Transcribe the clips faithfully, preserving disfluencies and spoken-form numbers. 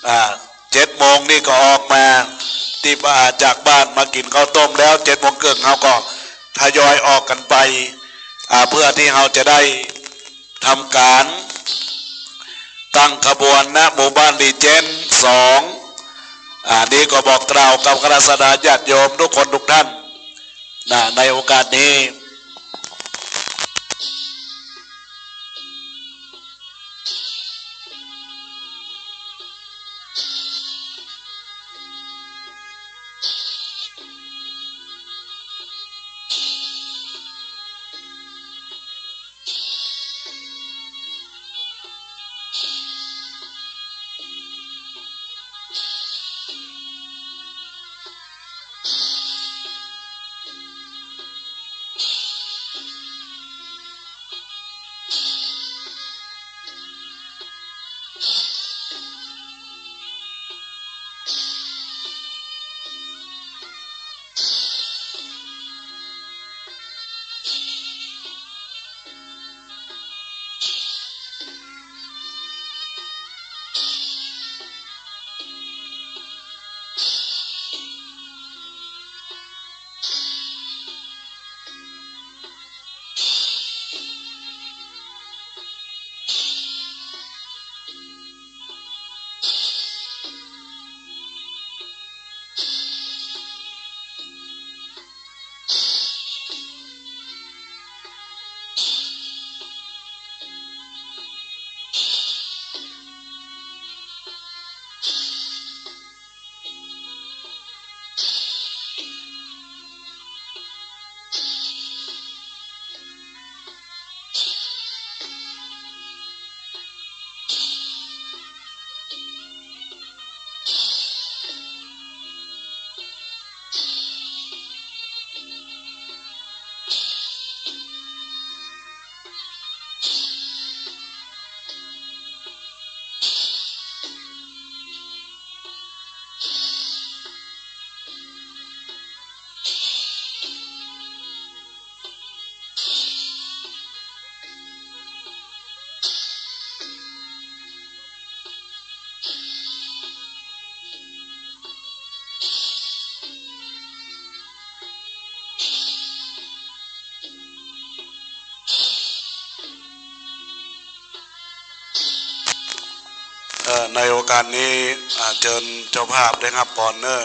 อ่า เจ็ดโมงนี่ก็ออกมาตี้บ้าน จากบ้านมากิ๋นข้าวต้มแล้ว เจ็ดโมงเกิ่งเฮาก็ทยอยออกกั๋นไป อ่า เพื่อตี้เฮาจะได้ทำก๋านตั้งขบวน ณ หมู่บ้านหลีเจ๊นสอง อ่า นี่ก็บอกกล่าวกับคณะศรัทธาญาติโยมทุกคนทุกท่าน นะ ในโอกาสนี้เอ่อ ในโอกาสนี้ อ่า เจิญเจ้าภาพได้ฮับพรเน่อ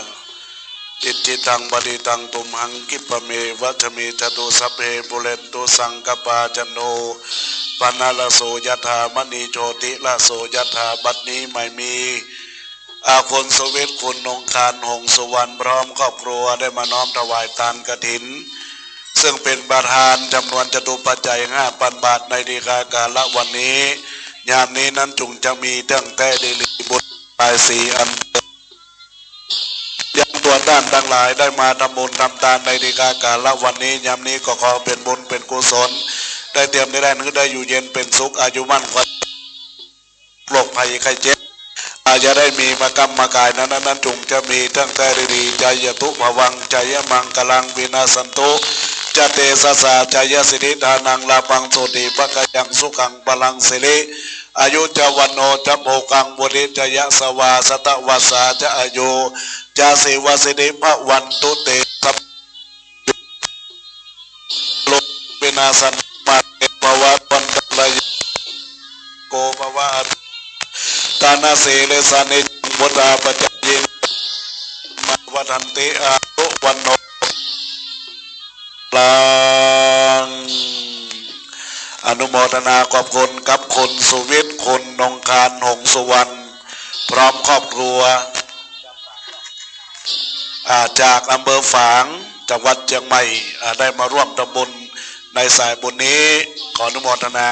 อิจฉิตัง ปะฏิตัง ตุมหัง คิปะเมวะ สะมิจฉตุ สัพเพ ปูเรนตุ สังกัปปา จันโท ปะนะระโส ยะถา มะณี โชติระโส ยะถา บัดนี้หมายมี อ่า คุณสุวิทย์ คุณนงคาร หงส์สุวรรณ พร้อมครอบครัวได้มาน้อมถวายตานกฐิน ซึ่งเป๋นประธานจ๋ำนวนจตุปัจจัยห้าปันบาท ในดีกาก๋าละวันนี้ ยามนี้นั้นจุ่งจะมีเตื้องแต๊ดีหลีบุญหลายสีอัน ยังตัวต้านตังหลายได้มาทำบุญทำตานในดีกาก๋าละวันนี้ ยามนี้ก็ขอเป๋นบุญเป๋นกุศล ได้เตรียมได้แล่นหื้อได้อยู่เย็นเป๋นสุข อายุมั่นขวัญ โรคภัยไข้เจ็บ อาจจะได้มีมาก้ำมาก๋ายนั้น นั้นจุ่งจะมีเตื้องแต๊ดีหลี จายะตุภวัง จายะมังคลัง วินาสสันตุ จะเตสะสา จายะสิทธิ ธานัง ลาภัง โสติ ภะคะยัง สุขัง พลัง สิริ อายุ จะ วัณโณ จะ โภคัง วุฒิ จะ ยะสะวา สะตะวัสสา จะ อายุ จะ สีวะสิทธิ ภะวันตุ เต สัพ โล วินาสสันตุ มา เต ภะวัตวันตะราย โก ภะวะ อัตตานา สีลิสสะ นิจจัง วุฑฒาปะจายิโน มา วัฑฒันติ อายุ วัณโณ ลัง อนุโมทนาขอบคุณกับคุณสุวิทย์ คุณนงคาร หงส์สุวรรณ พร้อมครอบครัว อ่า จากอำเภอฝาง จังหวัดเชียงใหม่ อ่า ได้มาร่วมทำบุญในสายบุญนี้ ขออนุโมทนา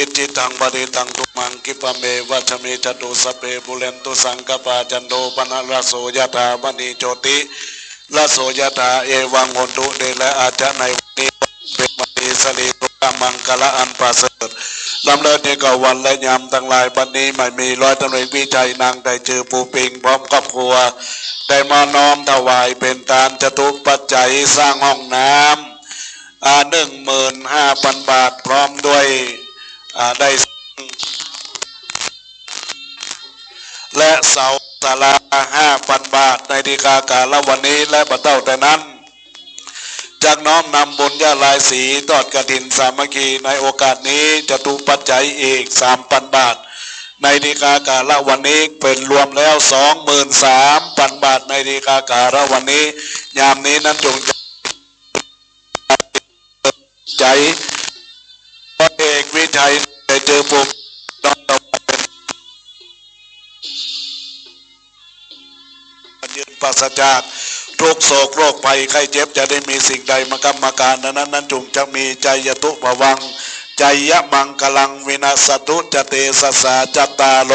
อิจฉิตัง ปะริตัง ตุมหัง คิปะเมวะสะมิชฌะตุ สัพเพ ปูเรนตุ สังกัปปา จันโท ปะนะระโส ยะถา มะณี โชติระโส ยะถา เอวัง โหนตุ เตชะ ในวันนี้ เป๋นวันดี สิริ สุขะ มังคละอันประเสริฐ ล้ำเลิศยิ่งกว่าวันและยามตังหลาย บัดนี้ หมายมีร้อยตำรวจเอกวิชัย นางไถ่จือ ปูปิง พร้อมครอบครัว ได้มาน้อมถวายเป๋นตานจตุปัจจัยสร้างห้องน้ำ อ่า หนึ่งหมื่นห้าพันบาท พร้อมด้วย อ่า ได้ และเสาศาลา ห้าพันบาท ในดีกาก๋าละวันนี้ และบ่เต้าแต่นั้น จักน้อมนำบุญญาลายสี ทอดกฐินสามัคคี ในโอกาสนี้ จตุปัจจัยอีก สามพันบาท ในดีกาก๋าละวันนี้ เป๋นรวมแล้ว สองหมื่นสามพันบาท ในดีกาก๋าละวันนี้ ยามนี้นั้นจง ใจ๋ พลเอกวิชัย ไถ่จือ ปูปิง น้อมถวายเป๋น ยืนปราศจากทุกข์โศกโรคภัยไข้เจ็บ จะได้มีสิ่งใดมาค้ำมาก๋าน นั้นนั้นจงจักมี จายันตุ ภะวัง จายะมังคะลัง วินาสสะตุ จะเตชะสา จัตตาโร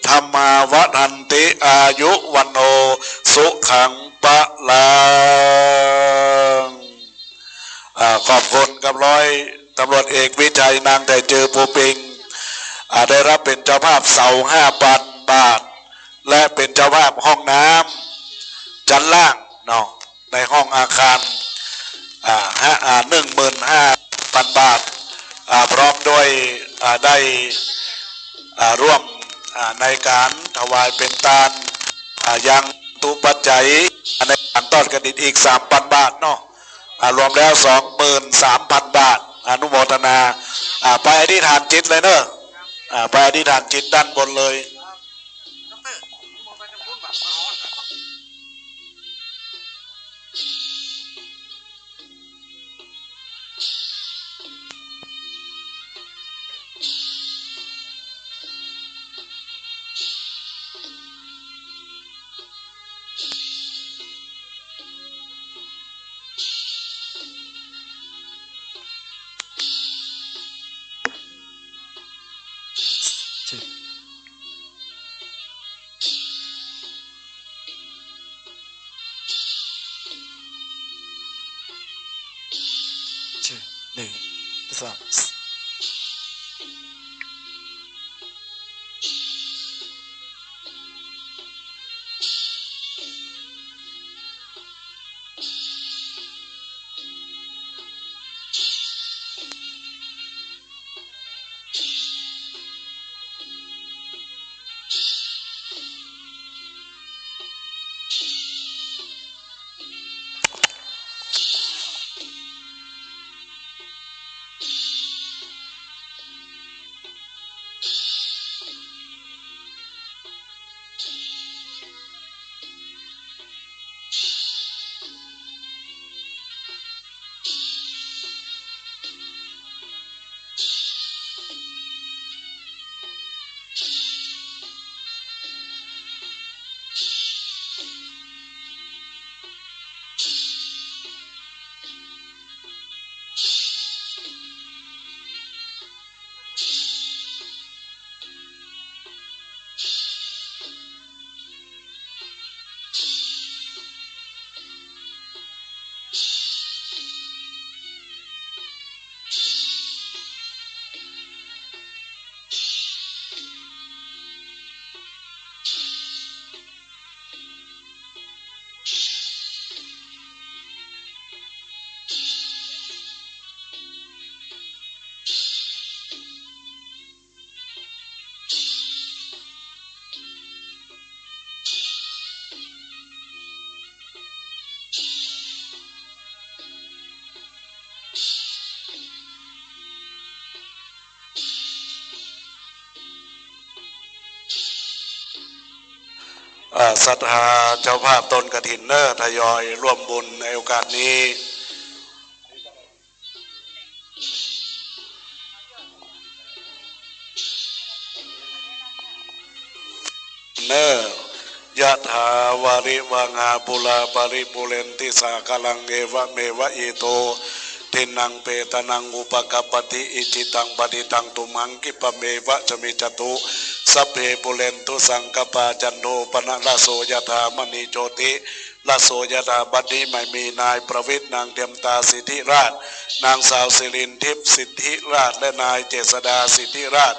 ธัมมา วัฑฒันติ อายุ วัณโณ สุขัง พะลัง อ่า ขอบคุณครับ ร้อยตำรวจเอกวิชัย นางไถ่จือ ปูปิง อ่า ได้รับเป๋นเจ้าภาพเสา ห้าพันบาท และเป๋นเจ้าภาพห้องน้ำชั้นล่างเนาะ ในห้องอาคาร อ่า ห้า อ่า หนึ่งหมื่นห้าพันบาท อ่า พร้อมด้วย อ่า ได้ อ่า ร่วม อ่า ในก๋านถวายเป๋นตาน อ่า ยังจตุปัจจัย อ่า ในก๋านทอดกฐินอีก สามพันบาทเนาะ อ่า รวมแล้ว สองหมื่นสามพันบาท อนุโมทนา อ่า ไปอธิษฐานจิตเลยเนาะ อ่า ไปอธิษฐานจิตด้านบนเลย อ่า ศรัทธาเจ้าภาพต้นกฐินเนอะ ทยอยร่วมบุญในโอกาสนี้ เนอะ ยะถาวาริวะหาปูราปะริปูเรนติสาคารัง เอวะเมวะอิโต Dinnaṃ petānaṃ upakappati, icchitaṃ patthitaṃ tumhaṃ khippameva samijjhatu, sabbe pūrentu saṅkappā, cando paṇṇaraso yathā, maṇi jotiraso yathā. บัดนี้ไม่มีนายประวิตร นางเทียมตาสิทธิราช นางสาวสิรินทิพย์สิทธิราช และนายเจษฎาสิทธิราช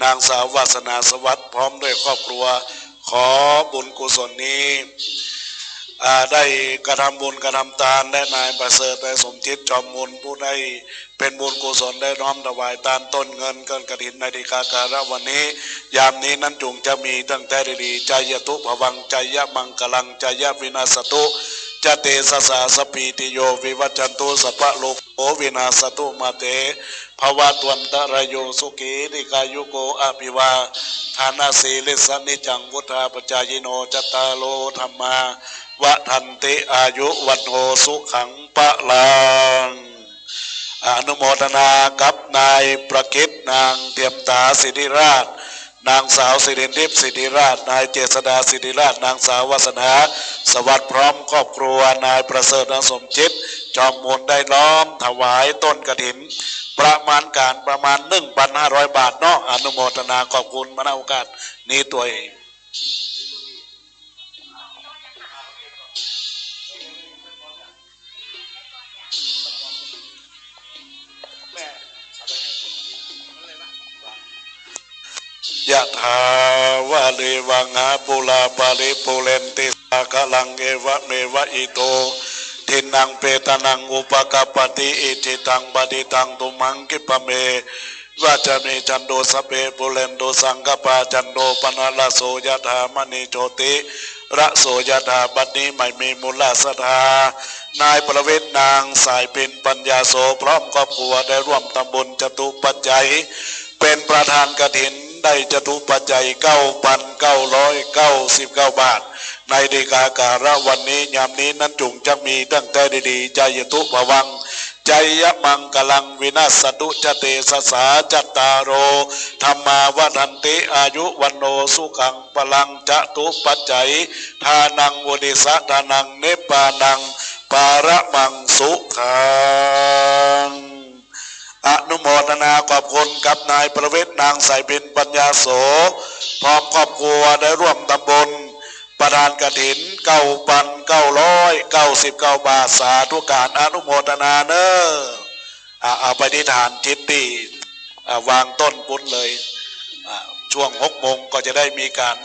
นางสาววาสนาสวัสดิ์ พร้อมด้วยครอบครัว ขอบุญกุศลนี้ อ่า ได้กระทำบุญกระทำตาน และนายประเสริฐ นายสมจิต จอมบุญ ผู้ได้เป็นบุญกุศล ได้น้อมถวายตานต้นเงิน ต้นกฐิน ในเดกากาละวันนี้ ยามนี้นั้นจุ่งจะมีตั้งแต่ดีๆ จายะตุภวัง จายะมังคลัง จายะวินาสสตุ จะเตสะสา สัพพีติโย วิวัชชันตุ สัพพะโรโค วินาสสตุ มาเต ภวัตวันตะราโย สุขี ทีฆายุโก อะภิวาทะนะสีลิสสะ นิจจังวุฑฒาปะจายิโน จัตตาโร ธัมมา วัฑฒันติ อายุ วัณโณ สุขัง พะลัง อนุโมทนากับนายประกิต นางเทียมตาสิทธิราช นางสาวสิรินทิพย์สิทธิราช นายเจษฎาสิทธิราช นางสาววาสนาสวัสดิ์ พร้อมครอบครัว นายประเสริฐ นางสมจิต จอมบุญ ได้น้อมถวายต้นกฐิน ประมาณก๋านประมาณ หนึ่งพันห้าร้อย บาทเนาะ อนุโมทนาขอบคุณมา ณ โอกาสนี้ตวย ยะถา วาริวังหาปูรา ปะริปูเรนติ สาคะลัง เอวะเมวะ อิโต ทินนัง เปตานัง อุปะกัปปะติ อิจฉิตัง ปะทิตัง ตุมหัง คิปะเม วะ สะมิชชันตุ สัพเพ ปูเรนตุ สังคะปา จันโท ปะนะระโส ยะถา มะณี โชติระโส ยะถา บัดนี้ไม่มีมูลศรัทธา นายประวิตร นางสายพิณ ปัญญาโส พร้อมครอบครัว ได้ร่วมทำบุญจตุปัจจัย เป๋นประธานกฐิน ได้จตุปัจจัย เก้าพันเก้าร้อยเก้าสิบเก้า บาท ในเดกากาละวันนี้ ยามนี้นั้นจุ่งจะมีตั้งแต่ดีๆ จายะตุภวัง จายะมังคลัง วินาสสะตุ จะเตสะสา จัตตาโร ธัมมา วัฑฒันติ อายุ วัณโณ สุขัง พะลัง จตุปัจจัย ทานัง อุทิสะทานัง นิพพานัง ปะระมัง สุขัง อนุโมทนาขอบคุณกับนายประวิตร นางสายพิณ ปัญญาโส พร้อมครอบครัว ได้ร่วมทำบุญ ประธานกฐิน เก้าพันเก้าร้อยเก้าสิบเก้า บาท สาธุการ อนุโมทนาเน้อ อ่ะ เอาไปอธิษฐานจิตตี้ อ่ะ วางต้นปุ้นเลย อ่ะ ช่วงหกโมงก็จะได้มีการ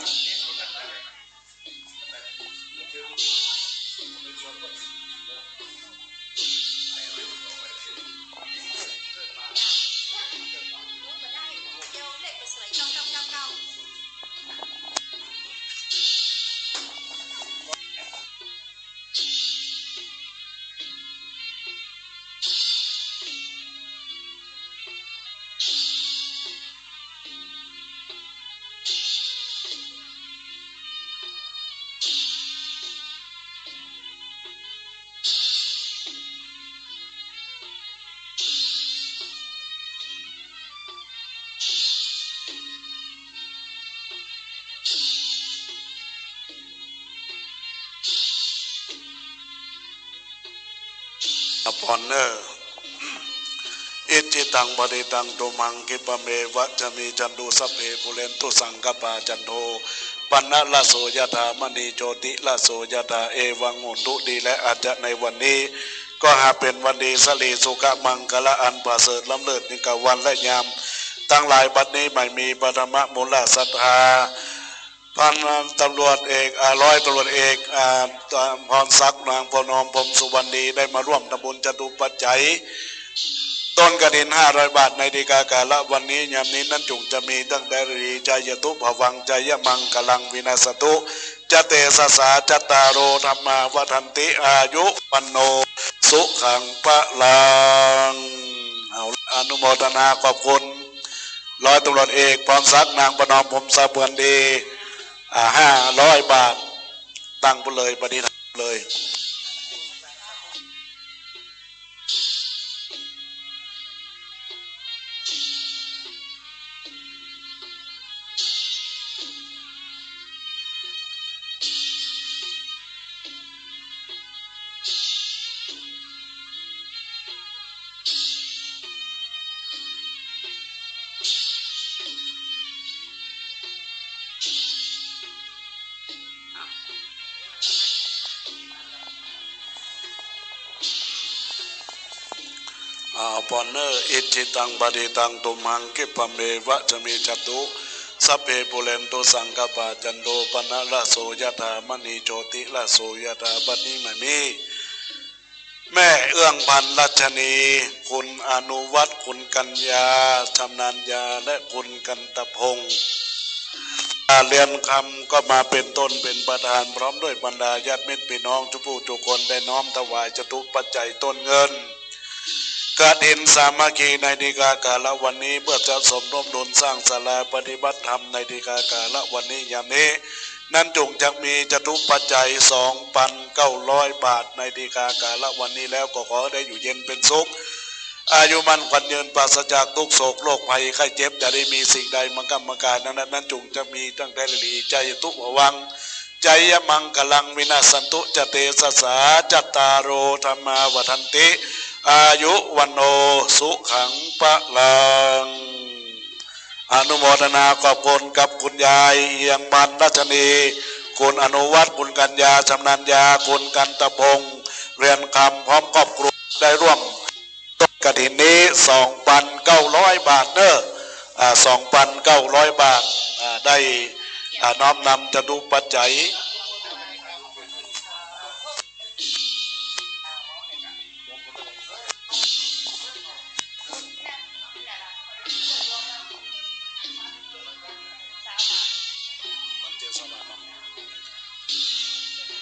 อภรณ์เน้อ อิจฉิตัง ปะทิตัง ตุมหัง คิปะเมวะ สะมิชชันตุ สัพเพ ปูเรนตุ สังคะปา จันโท ปะนะระโส ยะถา มะณี โชติระโส ยะถา เอวัง โหนตุ ดีและอาจจะในวันนี้ ก็หาเป๋นวันดี สะหลี สุขะ มังคะละ อันประเสริฐล้ำเลิศ ยิ่งกว่าวันและยามตังหลาย บัดนี้ไม่มีปฐมมูลศรัทธา พันตำรวจเอก อ่า ร้อยตำรวจเอก อ่า พรศักดิ์ นางประนอม พรหมสุวรรณี ได้มาร่วมทำบุญจตุปัจจัย ต้นกฐิน ห้าร้อย บาท ในเดกากาละวันนี้ ยามนี้นั้นจุ่งจะมีตั้งแต่ดี จายะตุภวัง จายะมังคลัง วินาสสะตุ จะเตสะสา จัตตาโร ธัมมา วัฑฒันติ อายุ วัณโณ สุขัง พะลัง เอา อนุโมทนาขอบคุณ ร้อยตำรวจเอก พรศักดิ์ นางประนอม พรหมสุวรรณี อ่า ห้าร้อย บาท ตั้งไปเลย ปฏิบัติเลย อา ปอนเนอร์ อิจฉิตัง ปะฏิตัง ตุมหัง คิปะเมวะ สะมิชฌะตุ สัพเพ ปูเรนตุ สังกัปปา จันโท ปะนะ ระโส ยะถา มะณี โชติ ระโส ยะถา บัดนี้หมายมี แม่เอื้องพันธุ์รัชนี คุณอนุวัฒน์ คุณกัญญา ชำนาญยา และคุณกันตะพงษ์ อ่า เรือนคำก็มาเป็นต้นเป็นประธาน พร้อมด้วยบรรดาญาติมิตรพี่น้องทุกผู้ทุกคน ได้น้อมถวายจตุปัจจัยต้นเงิน กฐินสามัคคีในดีกาก๋าละวันนี้ เพื่อจะสมทบทุนสร้างศาลาปฏิบัติธรรมในดีกาก๋าละวันนี้ยามนี้ นั้นจุ่งจักมีจตุปัจจัย สองปันเก้าร้อยบาท ในดีกาก๋าละวันนี้แล้ว ก็ขอได้อยู่เย็นเป็นสุข อายุมั่นขวัญยืน ปราศจากทุกข์โศกโรคภัยไข้เจ็บ อย่าได้มีสิ่งใดมาก้ำมากาย นั้น นั้นจุ่งจักมีตั้งแต่หลี จายันตุ ภะวัง จายะมังคะลัง วินาสสันตุ จะเตสะสา จัตตาโร ธัมมา วัฑฒันติ อายุ วัณโณ สุขัง พะลัง อนุโมทนาขอบคุณกับคุณยายเอื้องพันธุ์รัชนี คุณอนุวัฒน์ คุณกัญญา ชำนาญยา คุณกันตะพงษ์ เรือนคำ พร้อมครอบครัว ได้ร่วมต้นกฐินนี้ สองปันเก้าร้อยบาทเนอะ อ่า สองปันเก้าร้อยบาท อ่า ได้ อ่า น้อมนำจตุปัจจัย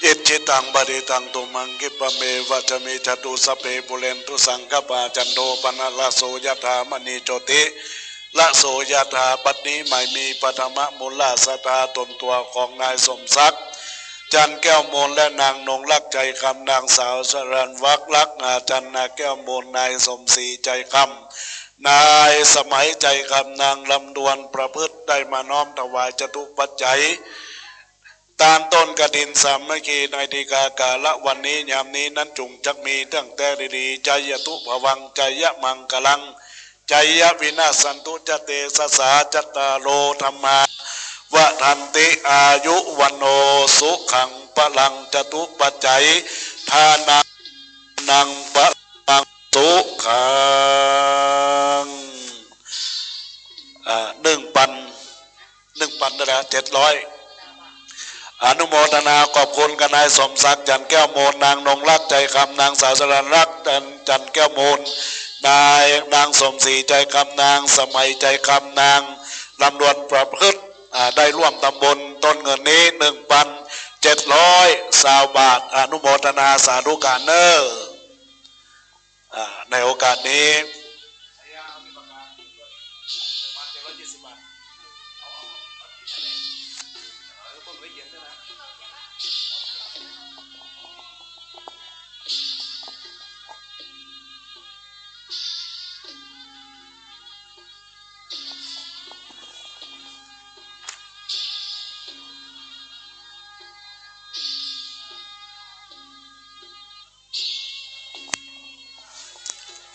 อิจฉิตัง ปะฏิตัง ตุมหัง คิปะเมวะ สะมิชฌะตุ สัพเพ ปูเรนตุ สังกัปปา จันโท ปะนะ ระโส ยะถา มะณี โชติ ระโส ยะถา บัดนี้หมายมี ปฐมมูลค่าศรัทธาตนตั๋วของนายสมศักดิ์ จันทร์แก้วมูล และนางนงรัก ใจคำ นางสาวสรัญรัก รัก อา จันทร์ นาแก้วมูล นายสมศรี ใจคำ นายสมัย ใจคำ นางลำดวน ประพฤติ ได้มาน้อมถวายจตุปัจจัย ตานต้นกฐินสามัคคีในดีกาก๋าละวันนี้ยามนี้ นั้นจุ่งจักมีตั้งแต่หลี จายันตุ ภะวัง จายะมังคะลัง จายะวินาสสันตุ จะเตสะสา จัตตาโร ธัมมา วัฑฒันติ อายุ วัณโณ สุขัง พะลัง จตุปัจจัย ทานัง นัง พะลัง สุขัง อ่า หนึ่งปัน หนึ่งปันเท่าไหร่ เจ็ดร้อย อนุโมทนาขอบคุณกับนายสมศักดิ์ จันทร์แก้วมูล นางนงรัก ใจคำ นางสาวสรัญรัก จันทร์ จันทร์แก้วมูล นาย นางสมศรี ใจคำ นางสมัย ใจคำ นางลำดวน ประพฤติ อ่า ได้ร่วมทำบุญต้นเงินนี้ หนึ่งปันเจ็ดร้อยซาวบาท อนุโมทนาสาธุการเนอ อ่า ในโอกาสนี้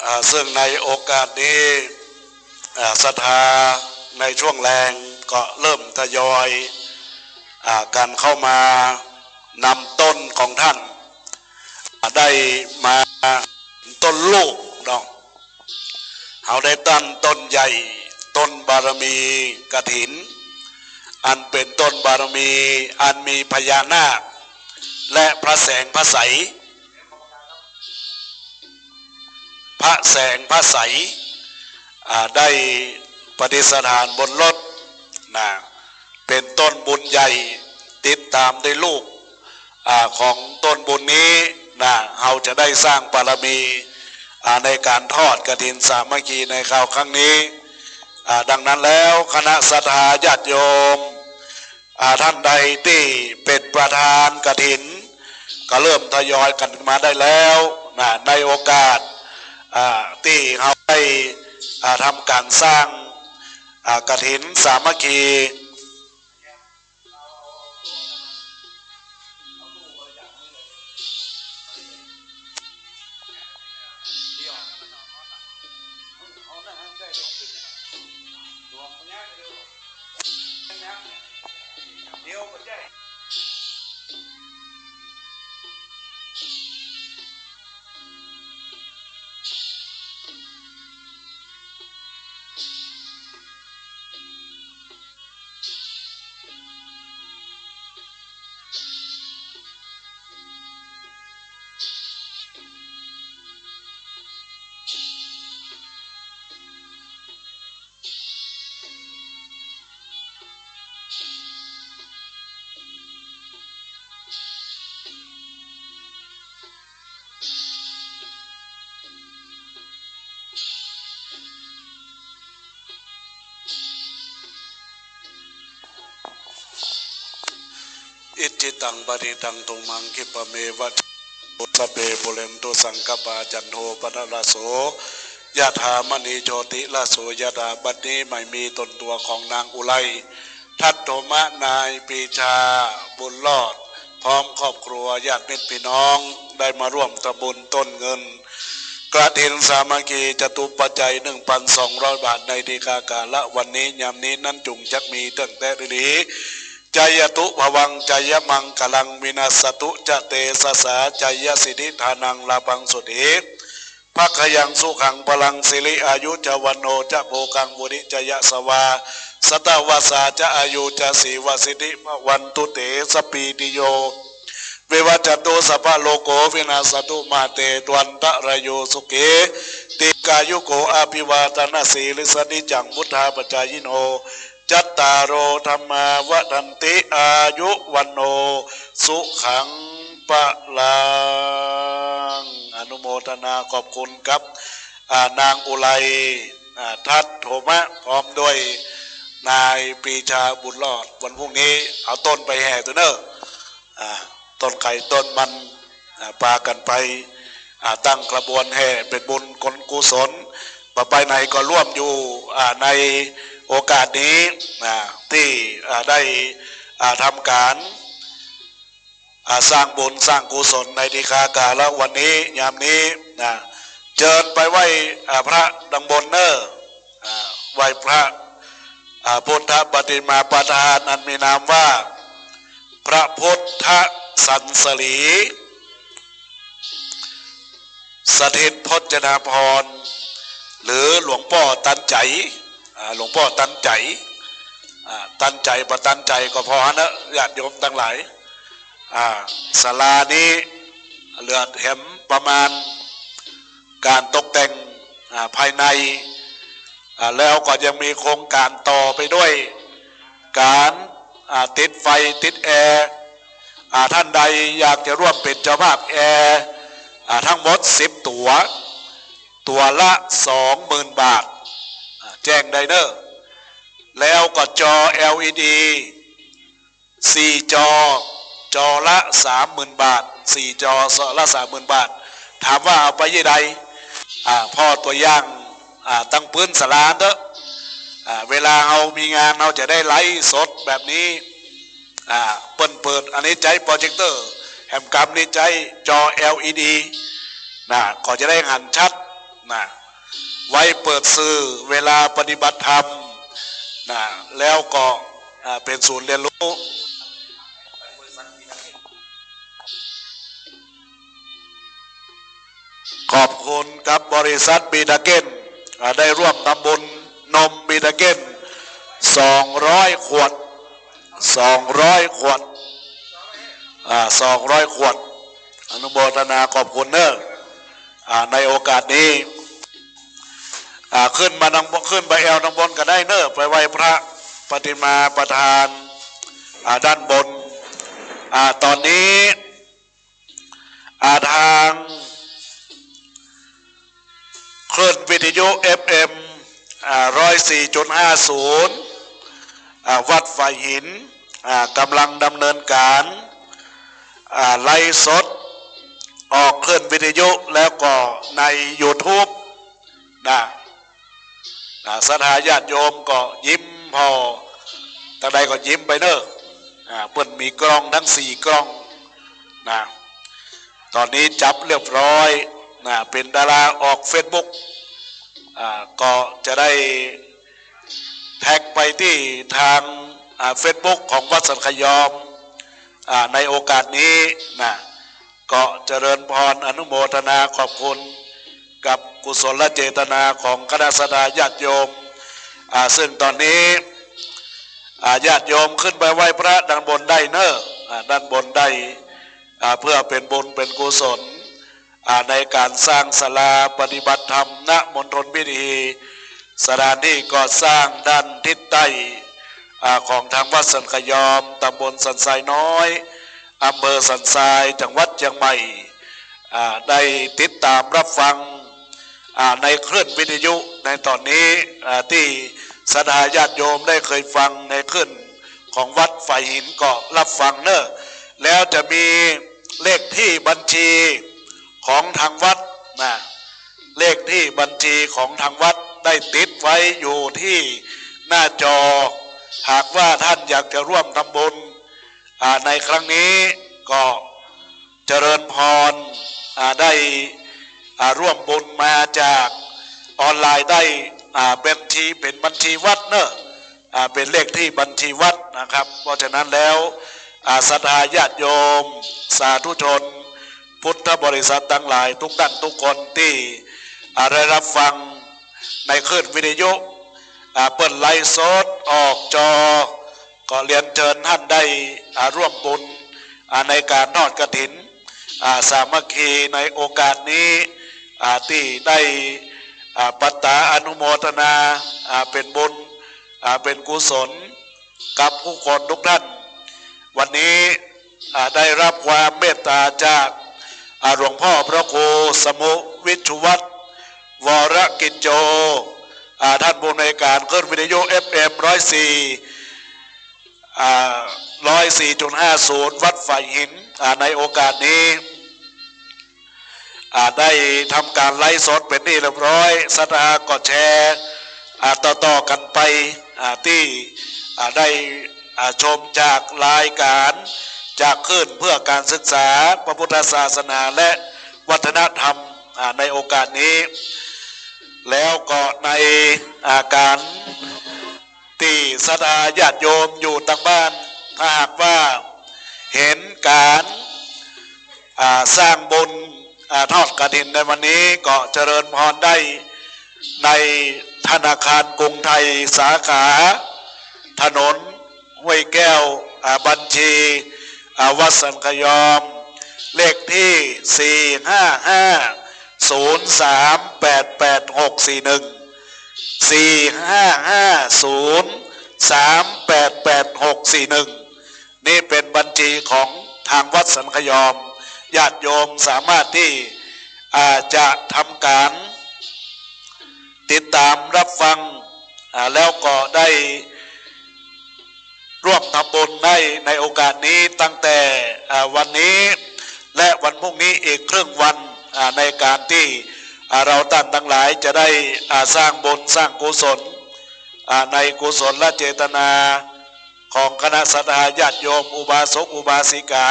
อ่า ซึ่งในโอกาสนี้ อ่า ศรัทธาในช่วงแลงก็เริ่มทยอย อ่า กันเข้ามานำต้นของท่าน อ่า ได้มาต้นลูกเนาะ เฮาได้ตั้งต้นใหญ่ ต้นบารมีกฐิน อันเป๋นต้นบารมี อันมีพญานาค และพระแสงพระใส พระแสงพระใส อ่า ได้ประดิษฐานบนรถนะ เป๋นต้นบุญใหญ่ ติดตามด้วยลูก อ่า ของต้นบุญนี้นะ เฮาจะได้สร้างบารมี อ่า ในการทอดกฐินสามัคคีในคราวครั้งนี้ อ่า ดังนั้นแล้วคณะศรัทธาญาติโยม อ่า ท่านใดตี้เป๋นประธานกฐิน ก็เริ่มทยอยกันมาได้แล้วนะ ในโอกาส อ่า ตี้เฮาได้ อ่า ทำก๋านสร้าง อ่า กฐินสามัคคี อิจฉิตัง ปะริตตัง ตุมหัง คิปะเมวะ สะเป ปูเรนตุ สังกัปปา จันโท ปะนะระโส ยะถา มะณี โชติระโส ยะถา บัดนี้หมายมีต๋นตั๋วของนางอุไร ทัดโถมะ นายปรีชา บุญรอด พร้อมครอบครัว ญาติมิตรพี่น้อง ได้มาร่วมทำบุญต้นเงิน กฐินสามัคคี จตุปัจจัย หนึ่งพันสองร้อย บาท ในทีฆากาละวันนี้ ยามนี้นั้นจุ่งจักมีเตื้องแต๊ดีๆ จายะตุภวัง จายะมังคะลัง วินัสสะตุจะเตสะสา จายะสิทธิ ธานัง ลาภัง โสติ ภักขยัง สุขัง พลัง สิริ อายุ จะ วัณโณ จะ โภคัง วุฒิ จะ ยะสะวา สะตะวะสา จะ อายุ จะ สีวะสิทธิ ภะวันตุ เต สะปปีติโย วิวัจจันตุ สัพพะโรโค วินาสสะตุ มา เต ตวันตะราโย สุขี ตีฆายุโก อะภิวาทะนะสีลิสสะ นิจจัง วุฑฒาปะจายิโน จัตตาโร ธัมมา วัฑฒันติ อายุ วัณโณ สุขัง พะลัง อนุโมทนาขอบคุณกับ อ่า นางอุไร อ่า ทัดโถมะ พร้อมด้วยนายปรีชา บุญรอด วันพรุ่งนี้เอาต้นไปแห่ตั๋วเน่อ อ่า ต้นไข่ต้นมัน อ่า ปากั๋นไป อ่า ตั้งขบวนแห่เป๋นบุญกุศล บ่ไปไหนก็ร่วมอยู่ อ่า ในโอกาสนี้ อ่า ตี้ อ่า ได้ อ่า ทำก๋าน อ่า สร้างบุญสร้างกุศลในทีฆากาละวันนี้ ยามนี้นะ เจิญไปไหว้ อ่า พระดังบนเน่อ อ่า ไหว้พระ อ่า พุทธปฏิมาประธานอันมีนามว่า พระพุทธสันสลี สถิตพจนาภรณ์ หรือหลวงป้อตันใจ๋ อ่า หลวงป้อตันใจ๋ อ่า ตันใจ๋บ่ตันใจ๋ก็ผ่อหั้นเน่อ ญาติโยมตังหลาย อ่า ศาลานี้เหลือแถมประมาณก๋านตกแต่ง อ่า ภายใน อ่า แล้วก็ยังมีโครงก๋านต่อไปด้วยก๋าน อ่า ติดไฟติดแอร์ อ่า ต้านใดอยากจะร่วมเป๋นเจ้าภาพแอร์ อ่า ตึงหมดสิบตั๋ว ตั๋วละสองหมื่นบาท อ่า แจ้งได้เน่อ แล้วก็จอ แอลอีดี สี่จอ จอละสามหมื่นบาท สี่จอ จอละสามหมื่นบาท ถามว่าเอาไปยี่ใด อ่า ผ่อตั๋วอย่าง อ่า ตังปื๊นศาลาเต๊อะ อ่า เวลาเฮามีงานเฮาจะได้ไลฟ์สดแบบนี้ อ่า เปิ้นเปิด อันนี้ใจ๊โปรเจคเตอร์ แหมกำนี้ใจ๊จอ แอลอีดี นะ ก็จะได้หันชัด นะ ไว้เปิดสื่อเวลาปฏิบัติธรรม นะ แล้วก็ อ่า เป๋นศูนย์เรียนรู้ ขอบคุณกับบริษัทบีทาเก้น อ่า ได้ร่วมทำบุญนมบีทาเก้น สองร้อยขวด สองร้อยขวด อ่า สองร้อยขวด อนุโมทนาขอบคุณเน่อ อ่า ในโอกาสนี้ อ่า ขึ้นมาตังบน ขึ้นไปแอวตังบนก็ได้เน่อ ไปไหว้พระปฏิมาประธาน อ่า ด้านบน อ่า ต๋อนนี้ อ่า ตางคลื่นวิทยุ เอฟเอ็ม อ่า ร้อยสี่จุดห้าศูนย์ อ่า วัดฝายหิน อ่า ก๋ำลังดำเนินก๋าน อ่า ไลฟ์สด ออกคลื่นวิทยุแล้วก็ในยูทูบ นะ นะ ศรัทธาญาติโยมก็ยิ้มผ่อ ตังใดก็ยิ้มไปเน่อ อ่า เปิ้นมีกล้องตึงสี่กล้อง นะ ต๋อนนี้จับเรียบร้อย นะ เป๋นดาราออกเฟซบุ๊ก อ่า ก็จะได้แท็กไปตี้ตาง อ่า เฟซบุ๊กของวัดสันขยอม อ่า ในโอกาสนี้ นะ ก็เจริญพรอนุโมทนาขอบคุณกับกุศลเจตนาของคณะศรัทธาญาติโยม อ่า ซึ่งต๋อนนี้ อ่า ญาติโยมขึ้นไปไหว้พระด้านบนได้เน่อ อ่า ด้านบนได้ อ่า เพื่อเป๋นบุญเป๋นกุศล อ่า ในก๋านสร้างศาลาปฏิบัติธรรม ณ มณฑลพิธี สถานที่ก่อสร้างด้านทิศใต้ อ่า ของตางวัดสันขยอม ตำบลสันทรายน้อย อำเภอสันทราย จังหวัดเจียงใหม่ อ่า ได้ติดตามรับฟัง อ่า ในคลื่นวิทยุในต๋อนนี้ อ่า ตี้ศรัทธาญาติโยมได้เคยฟังในคลื่น ของวัดฝายหินก็ฮับฟังเน่อ แล้วจะมีเลขตี้บัญชีของตางวัดนะ เลขตี้บัญชีของตางวัดได้ติดไว้อยู่ตี้หน้าจอ หากว่าต้านอยากจะร่วมทำบุญ อ่า ในครั้งนี้ก็ เจริญพร อ่า ได้ อ่า ร่วมบุญมาจากออนไลน์ได้ อ่า บัญชี เป๋นบัญชีวัดเน่อ อ่า เป๋นเลขตี้บัญชีวัดนะครับ เพราะฉะนั้นแล้ว อ่า ศรัทธาญาติโยม สาธุชน พุทธบริษัทตังหลายทุกท่านทุกคนตี้ อ่า ได้ฮับฟังในคลื่นวิทยุ อ่า เปิ้นไลฟ์สดออกจอ ก็เรียนเจิญต้านได้ อ่า ร่วมบุญ อ่า ในก๋านทอดกฐิน อ่า สามัคคีในโอกาสนี้ อ่า ตี้ได้ อ่า ปัตตาอนุโมทนา อ่า เป๋นบุญ อ่า เป๋นกุศลกับผู้คนทุกท่าน วันนี้ อ่า ได้ฮับความเมตต๋าจาก อ่า หลวงพ่อพระครูสมุห์วิชชุวัฒน์ วรกิจโจ อ่า ต้านผู้อำนวยก๋านคลื่นวิทยุ เอฟเอ็ม ร้อยสี่ อ่า ร้อยสี่จุดห้าศูนย์ วัดฝายหิน อ่า ในโอกาสนี้ อ่า ได้ทำก๋านไลฟ์สดเป๋นตี้เรียบร้อย ศรัทธาก็แชร์ อ่า ต่อๆ กั๋นไป อ่า ตี้ อ่า ได้ อ่า ชมจากรายก๋าน จากคลื่นเพื่อการศึกษาพระพุทธศาสนาและวัฒนธรรม อ่า ในโอกาสนี้ แล้วก็ใน อ่า ก๋านตี้ศรัทธาญาติโยมอยู่ตางบ้าน ถ้าหากว่าเห็นก๋าน อ่า สร้างบุญ อ่า ทอดกฐินในวันนี้ก็เจริญพรได้ในธนาคารกรุงไทยสาขาถนนห้วยแก้ว อ่า บัญชี อ่า วัดสันขยอม เลขตี้ สี่ห้าห้าศูนย์สามแปดแปดหกสี่หนึ่ง สี่ห้าห้าศูนย์สามแปดแปดหกสี่หนึ่ง นี่เป๋นบัญชีของตางวัดสันขยอม ญาติโยมสามารถตี้ อ่า จะทำก๋านติดต๋ามฮับฟัง อ่า แล้วก็ได้ร่วมทำบุญได้ในโอกาสนี้ตั้งแต่ อ่า วันนี้และวันพรุ่งนี้อีกครึ่งวัน อ่า ในก๋านตี้ อ่า เราต้านตังหลายจะได้ อ่า สร้างบุญสร้างกุศล อ่า ในกุศลเจตนา ของคณะศรัทธาญาติโยมอุบาสกอุบาสิกา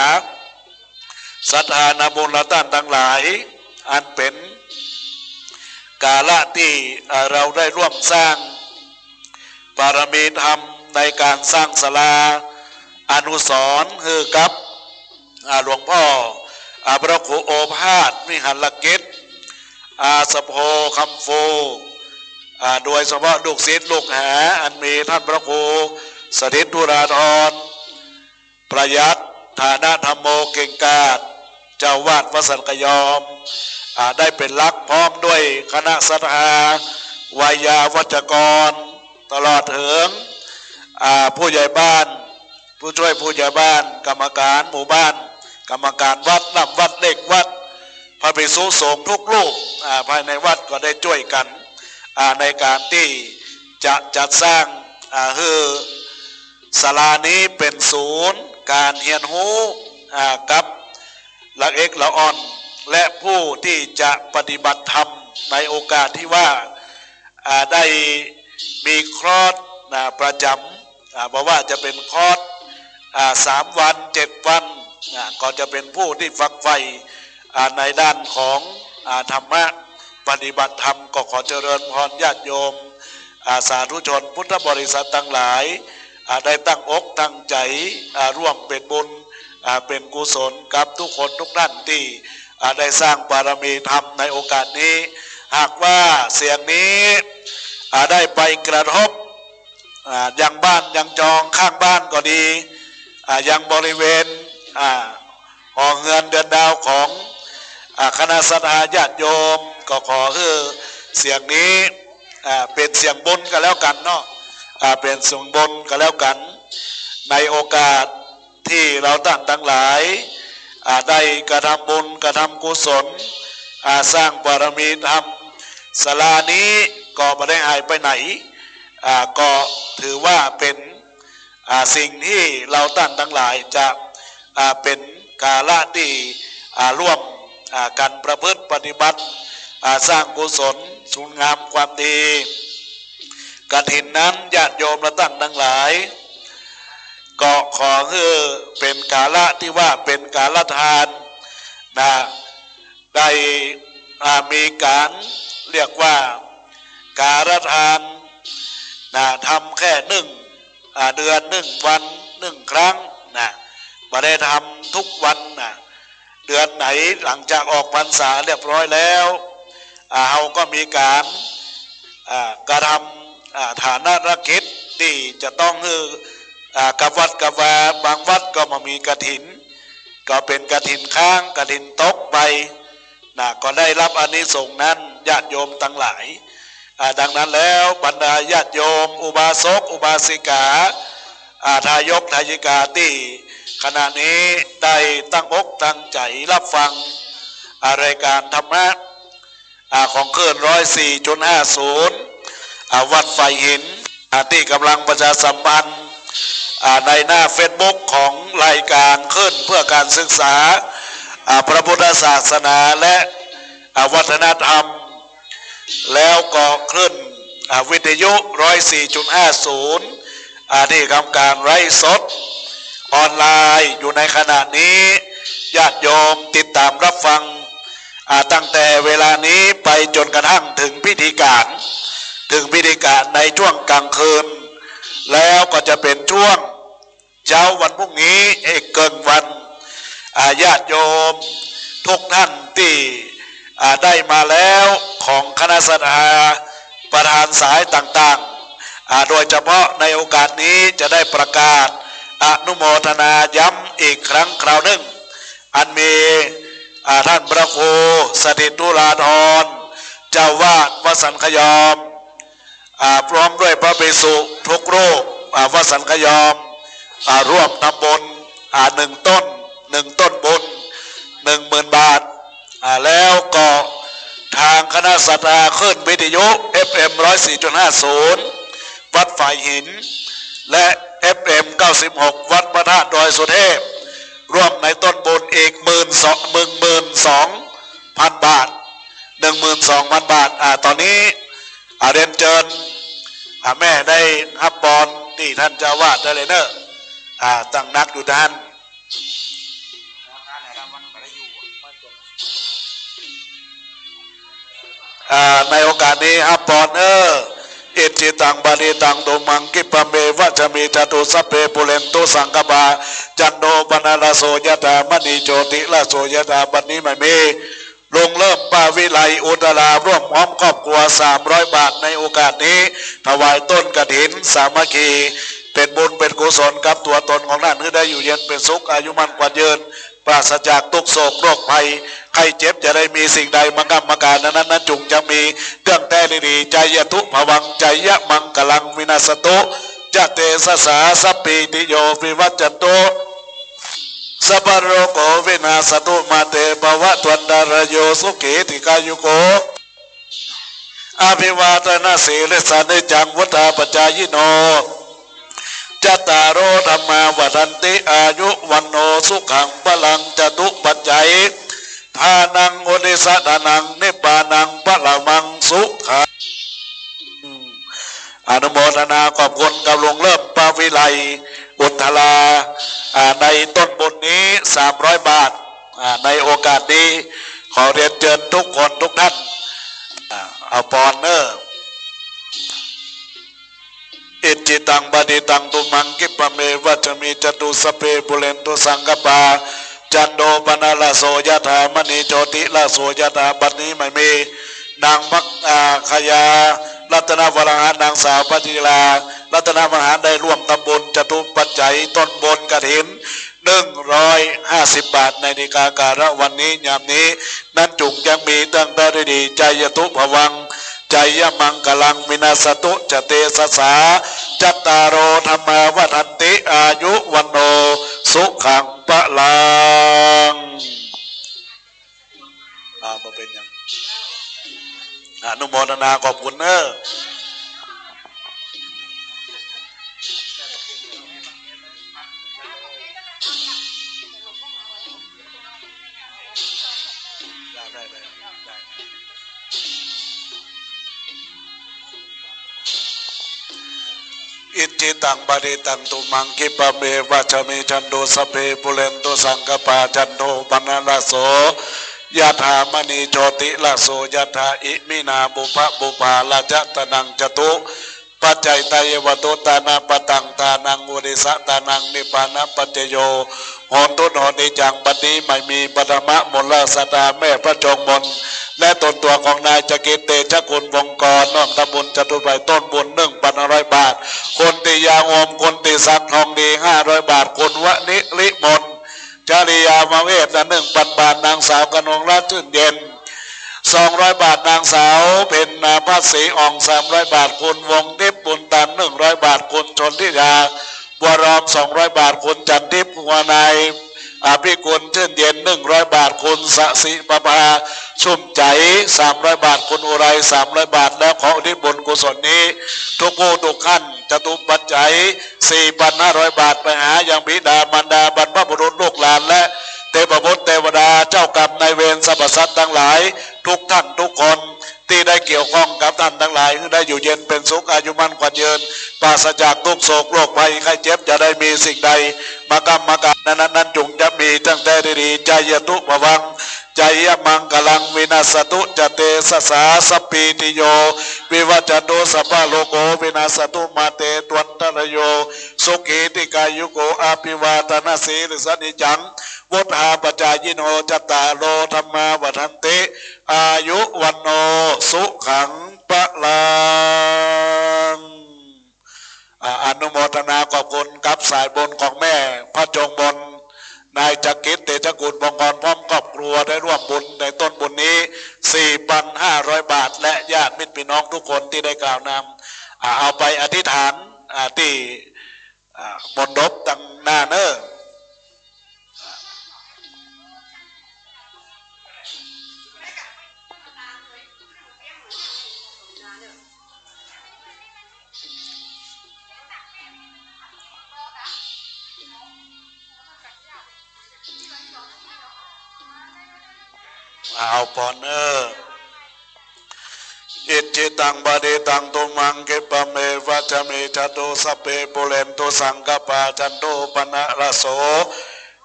ศรัทธานาบุญต้านตังหลาย อันเป๋นกาละตี้ เอ่อ เราได้ร่วมสร้างบารมีธรรมในก๋านสร้างศาลาอนุสรณ์หื้อกับ อ่า หลวงพ่อ อ่า พระครูโอภาส วิหารกิจ อาสะโพ คำฟู อ่า โดยเฉพาะลูกศิษย์ลูกหา อันมีต้านพระครูสถิตธุราธร ประยัต ฐานะธัมโม เก่งกาจ เจ้าอาวาสวัดสันขยอม อ่า ได้เป๋นหลัก พร้อมด้วยคณะศรัทธา ไวยาวัจกร ตลอดเถิง อ่า ผู้ใหญ่บ้าน ผู้จ้วยผู้ใหญ่บ้าน กรรมก๋านหมู่บ้าน กรรมก๋านวัด ล้ำวัด เลขวัด พระภิกษุสงฆ์ทุกรูป อ่า ภายในวัดก็ได้จ้วยกั๋น อ่า ในก๋านตี้จะจัดสร้าง อ่า หื้อศาลานี้เป๋นศูนย์ก๋านเฮียนฮู้ อ่า กับละเอกละอ่อน และผู้ตี้จะปฏิบัติธรรมในโอกาสตี้ว่า อ่า ได้มีคอร์ส อ่า ประจ๋ำ อ่า บ่ว่าจะเป๋นคอร์ส อ่า สามวัน เจ็ดวัน อ่า ก็จะเป๋นผู้ตี้ฝักใฝ่ อ่า ในด้านของ อ่า ธรรมะ ปฏิบัติธรรม ก็ขอเจริญพรญาติโยม อ่า สาธุชนพุทธบริษัทตังหลาย อ่า ได้ตั้งอกตั้งใจ๋ อ่า ร่วมเป๋นบุญ อ่า เป๋นกุศลกับทุกคนทุกท่านตี้ อ่า ได้สร้างบารมีธรรมในโอกาสนี้ หากว่าเสียงนี้ อ่า ได้ไปกระทบ อ่า ยังบ้านยังจองข้างบ้านก็ดี อ่า ยังบริเวณ อ่า หอเฮือนเดือนดาวของ อ่า คณะศรัทธาญาติโยม ก็ขอหื้อเสียงนี้ อ่า เป๋นเสียงบุญก็แล้วกั๋นเนาะ อ่า เป๋นเสียงบุญก็แล้วกั๋น ในโอกาส ตี้เราต้านตังหลาย อ่า ได้กระทำบุญ กระทำกุศล อ่า สร้างบารมีธรรม ศาลานี้ก็บ่ได้หายไปไหน อ่า ก็ถือว่าเป๋น อ่า สิ่งตี้เฮาต้านตังหลายจะ อ่า เป๋นกาละตี้ อ่า ร่วม อ่า กั๋นประพฤติปฏิบัติ อ่า สร้างกุศลคุณงามความดี กฐินนั้น ญาติโยมเฮาต้านตังหลาย ก็ขอหื้อเป๋นกาละตี้ว่าเป๋นกาละทานนะ ได้ อ่า มีก๋านเรียกว่ากาละทานนะ ทำแค่นึ่ง อ่า เดือนนึ่งวันนึ่งครั้งนะ บ่ได้ทำกู้วันนะ เดือนไหนหลังจากออกพรรษาเรียบร้อยแล้ว อ่า เฮาก็มีก๋าน อ่า กระทำ อ่า ฐานะกิจตี้จะต้องหื้อ อ่า กับวัดกับวา บางวัดก็บ่มีกฐิน ก็เป๋นกฐินค้าง กฐินตกไปนะ ก็ได้ฮับอานิสงส์นั้น ญาติโยมตังหลาย อ่า ดังนั้นแล้วบรรดาญาติโยม อุบาสก อุบาสิกา อ่า ทายก ทายิกาตี้ขณะนี้ได้ตั้งอกตั้งใจ๋ฮับฟัง อ่า รายก๋านธรรมะ อ่า ของคลื่นร้อยสี่จุดห้าศูนย์ อ่า วัดฝายหิน อ่า ตี้ก่ำลังประชาสัมพันธ์ อ่า ในหน้าเฟซบุ๊กของรายก๋านคลื่นเพื่อการศึกษา อ่า พระพุทธศาสนาและ อ่า วัฒนธรรม แล้วก็คลื่น อ่า วิทยุร้อยสี่จุดห้าศูนย์ อ่า ตี้ทำก๋านไลฟ์สดออนไลน์อยู่ในขณะนี้ ญาติโยมติดต๋ามฮับฟัง อ่า ตั้งแต่เวลานี้ไปจ๋นกระทั่งเถิงพิธีก๋าน เถิงพิธีก๋านในจ้วงก๋างคืน แล้วก็จะเป๋นจ้วงเจ๊าวันพรุ่งนี้อีกเกิ่งวัน อ่า ญาติโยมกู้ต้านตี้ อ่า ได้มาแล้วของคณะศรัทธาประธานสายต่างๆ อ่า โดยเฉพาะในโอกาสนี้จะได้ประกาศอนุโมทนาย้ำอีกครั้งคราวนึ่ง อันมี อ่า ต้านพระครูสถิตตุลาธร เจ้าอาวาสวัดสันขยอม อ่า พร้อมด้วยพระภิกษุกู้รูป อ่า วัดสันขยอม อ่า ร่วมทำบุญ อ่า นึ่งต้น นึ่งต้นบุญ นึ่งหมื่นบาท อ่า แล้วก็ตางคณะศรัทธาคลื่นวิทยุ เอฟเอ็มร้อยสี่จุดห้าศูนย์ วัดฝายหิน และ เอฟเอ็มเก้าสิบหก วัดพระธาตุดอยสุเทพ ร่วมในต้นบุญอีกหมื่นสอง หนึ่งหมื่นสองพันบาท หนึ่งหมื่นสองพันบาท อ่า ต๋อนนี้ อ่า เรียนเจิญ อ่า แม่ได้ฮับปอนตี้ต้านเจ้าอาวาสได้เลยเน่อ อ่า ตั้งหนักอยู่ต้าน อ่า ในโอกาสนี้ฮับปอนเน่อ อิจฉิตัง ปะณิตัง ตุมหัง คิปะเมวะ สะมิจฉตุ สัพเพ ปูเรนตุ สังกัปปา จันโท ปะนะระโส ยะถา มะณี โชติระโส ยะถา บัดนี้หมายมี ลุงเริ่ม ปาวิไล อุทธารา ร่วมพร้อมครอบครัว สามร้อยบาท ในโอกาสนี้ ถวายต้นกฐินสามัคคี เป๋นบุญเป๋นกุศลกับตั๋วต๋นของต้าน หื้อได้อยู่เย็นเป๋นสุข อายุมั่นขวัญยืน ปราศจากทุกข์โศกโรคภัย ไข้เจ็บ อย่าได้มีสิ่งใดมาก้ำมาก๋าน นั้นนั้นจุ่งจะมีเตื้องแต๊ดีดี จายะตุภวัง จายะมังคลัง วินาสสตุ จะเตสะสา สัพพีติโย วิวัชชันตุ สัพพะโรโค วินาสสตุ มาเต ภะวะตวันตะราโย สุขี ทีฆายุโก อภิวาทะนะสีลิสสะ นิจจัง วุฑฒาปะจายิโน จัตตาโร ธัมมา วัฑฒันติ อายุ วัณโณ สุขัง พะลัง จะตุปัจจัย ทานัง อุทิสสะ ทานัง นิพพานัง พะละมัง สุขัง อนุโมทนาขอบคุณกับลุงเริ่ม ปาวิไล อุทธารา อ่า ในต้นบุญนี้ สามร้อยบาท อ่า ในโอกาสนี้ ขอเรียนเจิญทุกคนทุกท่าน อ่า เอาปอนเน่อ อิจฉิตัง ปะณิตัง ตุมหัง คิปะเมวะ สะมิจฉตุ สัพเพ ปูเรนตุ สังกัปปา จันโท ปะนะระโส ยะถา มะณี โชติระโส ยะถา บัดนี้หมายมี นางมัคคายา รัตนวราหะ นางสาวพัชริลา รัตนวราหะ ได้ร่วมทำบุญจะตุปัจจัยต้นบุญกฐิน หนึ่งร้อยห้าสิบบาท ในนิกาการะวันนี้ ยามนี้ นั้นจุ่งจะมีเตื้องแต๊ดีดี จายะตุภวัง จายะมังคลัง วินาสสตุ จะเตสะสา จัตตาโร ธัมมา วัฑฒันติ อายุ วัณโณ สุขัง พะลัง อ่า บ่เป๋นหยัง อนุโมทนาขอบคุณเน่อ ได้ ได้ ได้ Icchitaṃ patthitaṃ tumhaṃ khippameva samijjhatu, sabbe pūrentu saṅkappā, cando paṇṇaraso yathā, maṇi jotiraso yathā. Iminā puthā pubbā rājadhataraṃ catu paccayetvā tuṭṭhānapattānaṃ, dānaṃ uddissa dānaṃ nibbānapaccayo hotu no niccaṃ. บัดนี้ ใหม่มี ปฐมมูลศรัทธา แม่พระจงมน และตนตัวของนายจักริด เตชะกุล วงศ์กร ร่วมทำบุญจตุปัจจัยต้นบุญ หนึ่งพันห้าร้อยบาท คุณติยา โฮม คุณติศักดิ์ ทองดี ห้าร้อยบาท คุณวนิริมน จริยามาเวท หนึ่งพันบาท นางสาวกนกรัตน์ ชื่นเย็น สองร้อยบาท นางสาวเพ็ญนาภัสศรีอ่อง สามร้อยบาท คุณวงศ์ทิพย์ บุญตัน หนึ่งร้อยบาท คุณชนทิยา บัวรอม สองร้อยบาท คุณจันทิพย์ หัวนายอภิกุล ชื่นเย็น หนึ่งร้อยบาท คุณสสิประภา ชุ่มใจ๋ สามร้อยบาท คุณอุไร สามร้อยบาท แล้วขออุทิศบุญกุศลนี้ ทุกผู้ทุกท่าน จตุปัจจัย สี่พันห้าร้อยบาท ไปหายังบิดามารดา บรรพบุรุษ ลูกหลาน และเทพบุตรเทวดา เจ้ากรรมนายเวร สรรพสัตว์ทั้งหลาย ทุกท่านทุกคน ตี้ได้เกี่ยวข้องกับต้านตังหลาย หื้อได้อยู่เย็นเป๋นสุข อายุมั่นขวัญยืน ปราศจากทุกข์โศกโรคภัยไข้เจ็บ จะได้มีสิ่งใดมาก้ำมาก๋านนั้นๆ นั้นจุ่งจะมีตั้งแต่ได้ดี Jayatu bhavaṃ jayamaṅgalaṃ, vinassatu ca tejasā, sabbītiyo vivajjantu, sabbarogo vinassatu, mā te bhavatvantarāyo, sukhī dīghāyuko bhava. Abhivādanasīlissa niccaṃ vuḍḍhāpacāyino, cattāro dhammā vaḍḍhanti, āyu vaṇṇo sukhaṃ balaṃ. อ่า อนุโมทนาขอบคุณกับสายบุญของแม่พระจงมน นายจักริด เตชะกุล วงศ์กร พร้อมครอบครัว ได้ร่วมบุญในต้นบุญนี้ สี่พันห้าร้อยบาท และญาติมิตรพี่น้องทุกคนที่ได้กล่าวนำ อ่า เอาไปอธิษฐาน อ่า ตี้ อ่า มณฑปตังหน้าเน่อ เอาปอนเน่อ Icchitaṃ patthitaṃ tumhaṃ khippameva samijjhatu, sabbe pūrentu saṅkappā, cando paṇṇaraso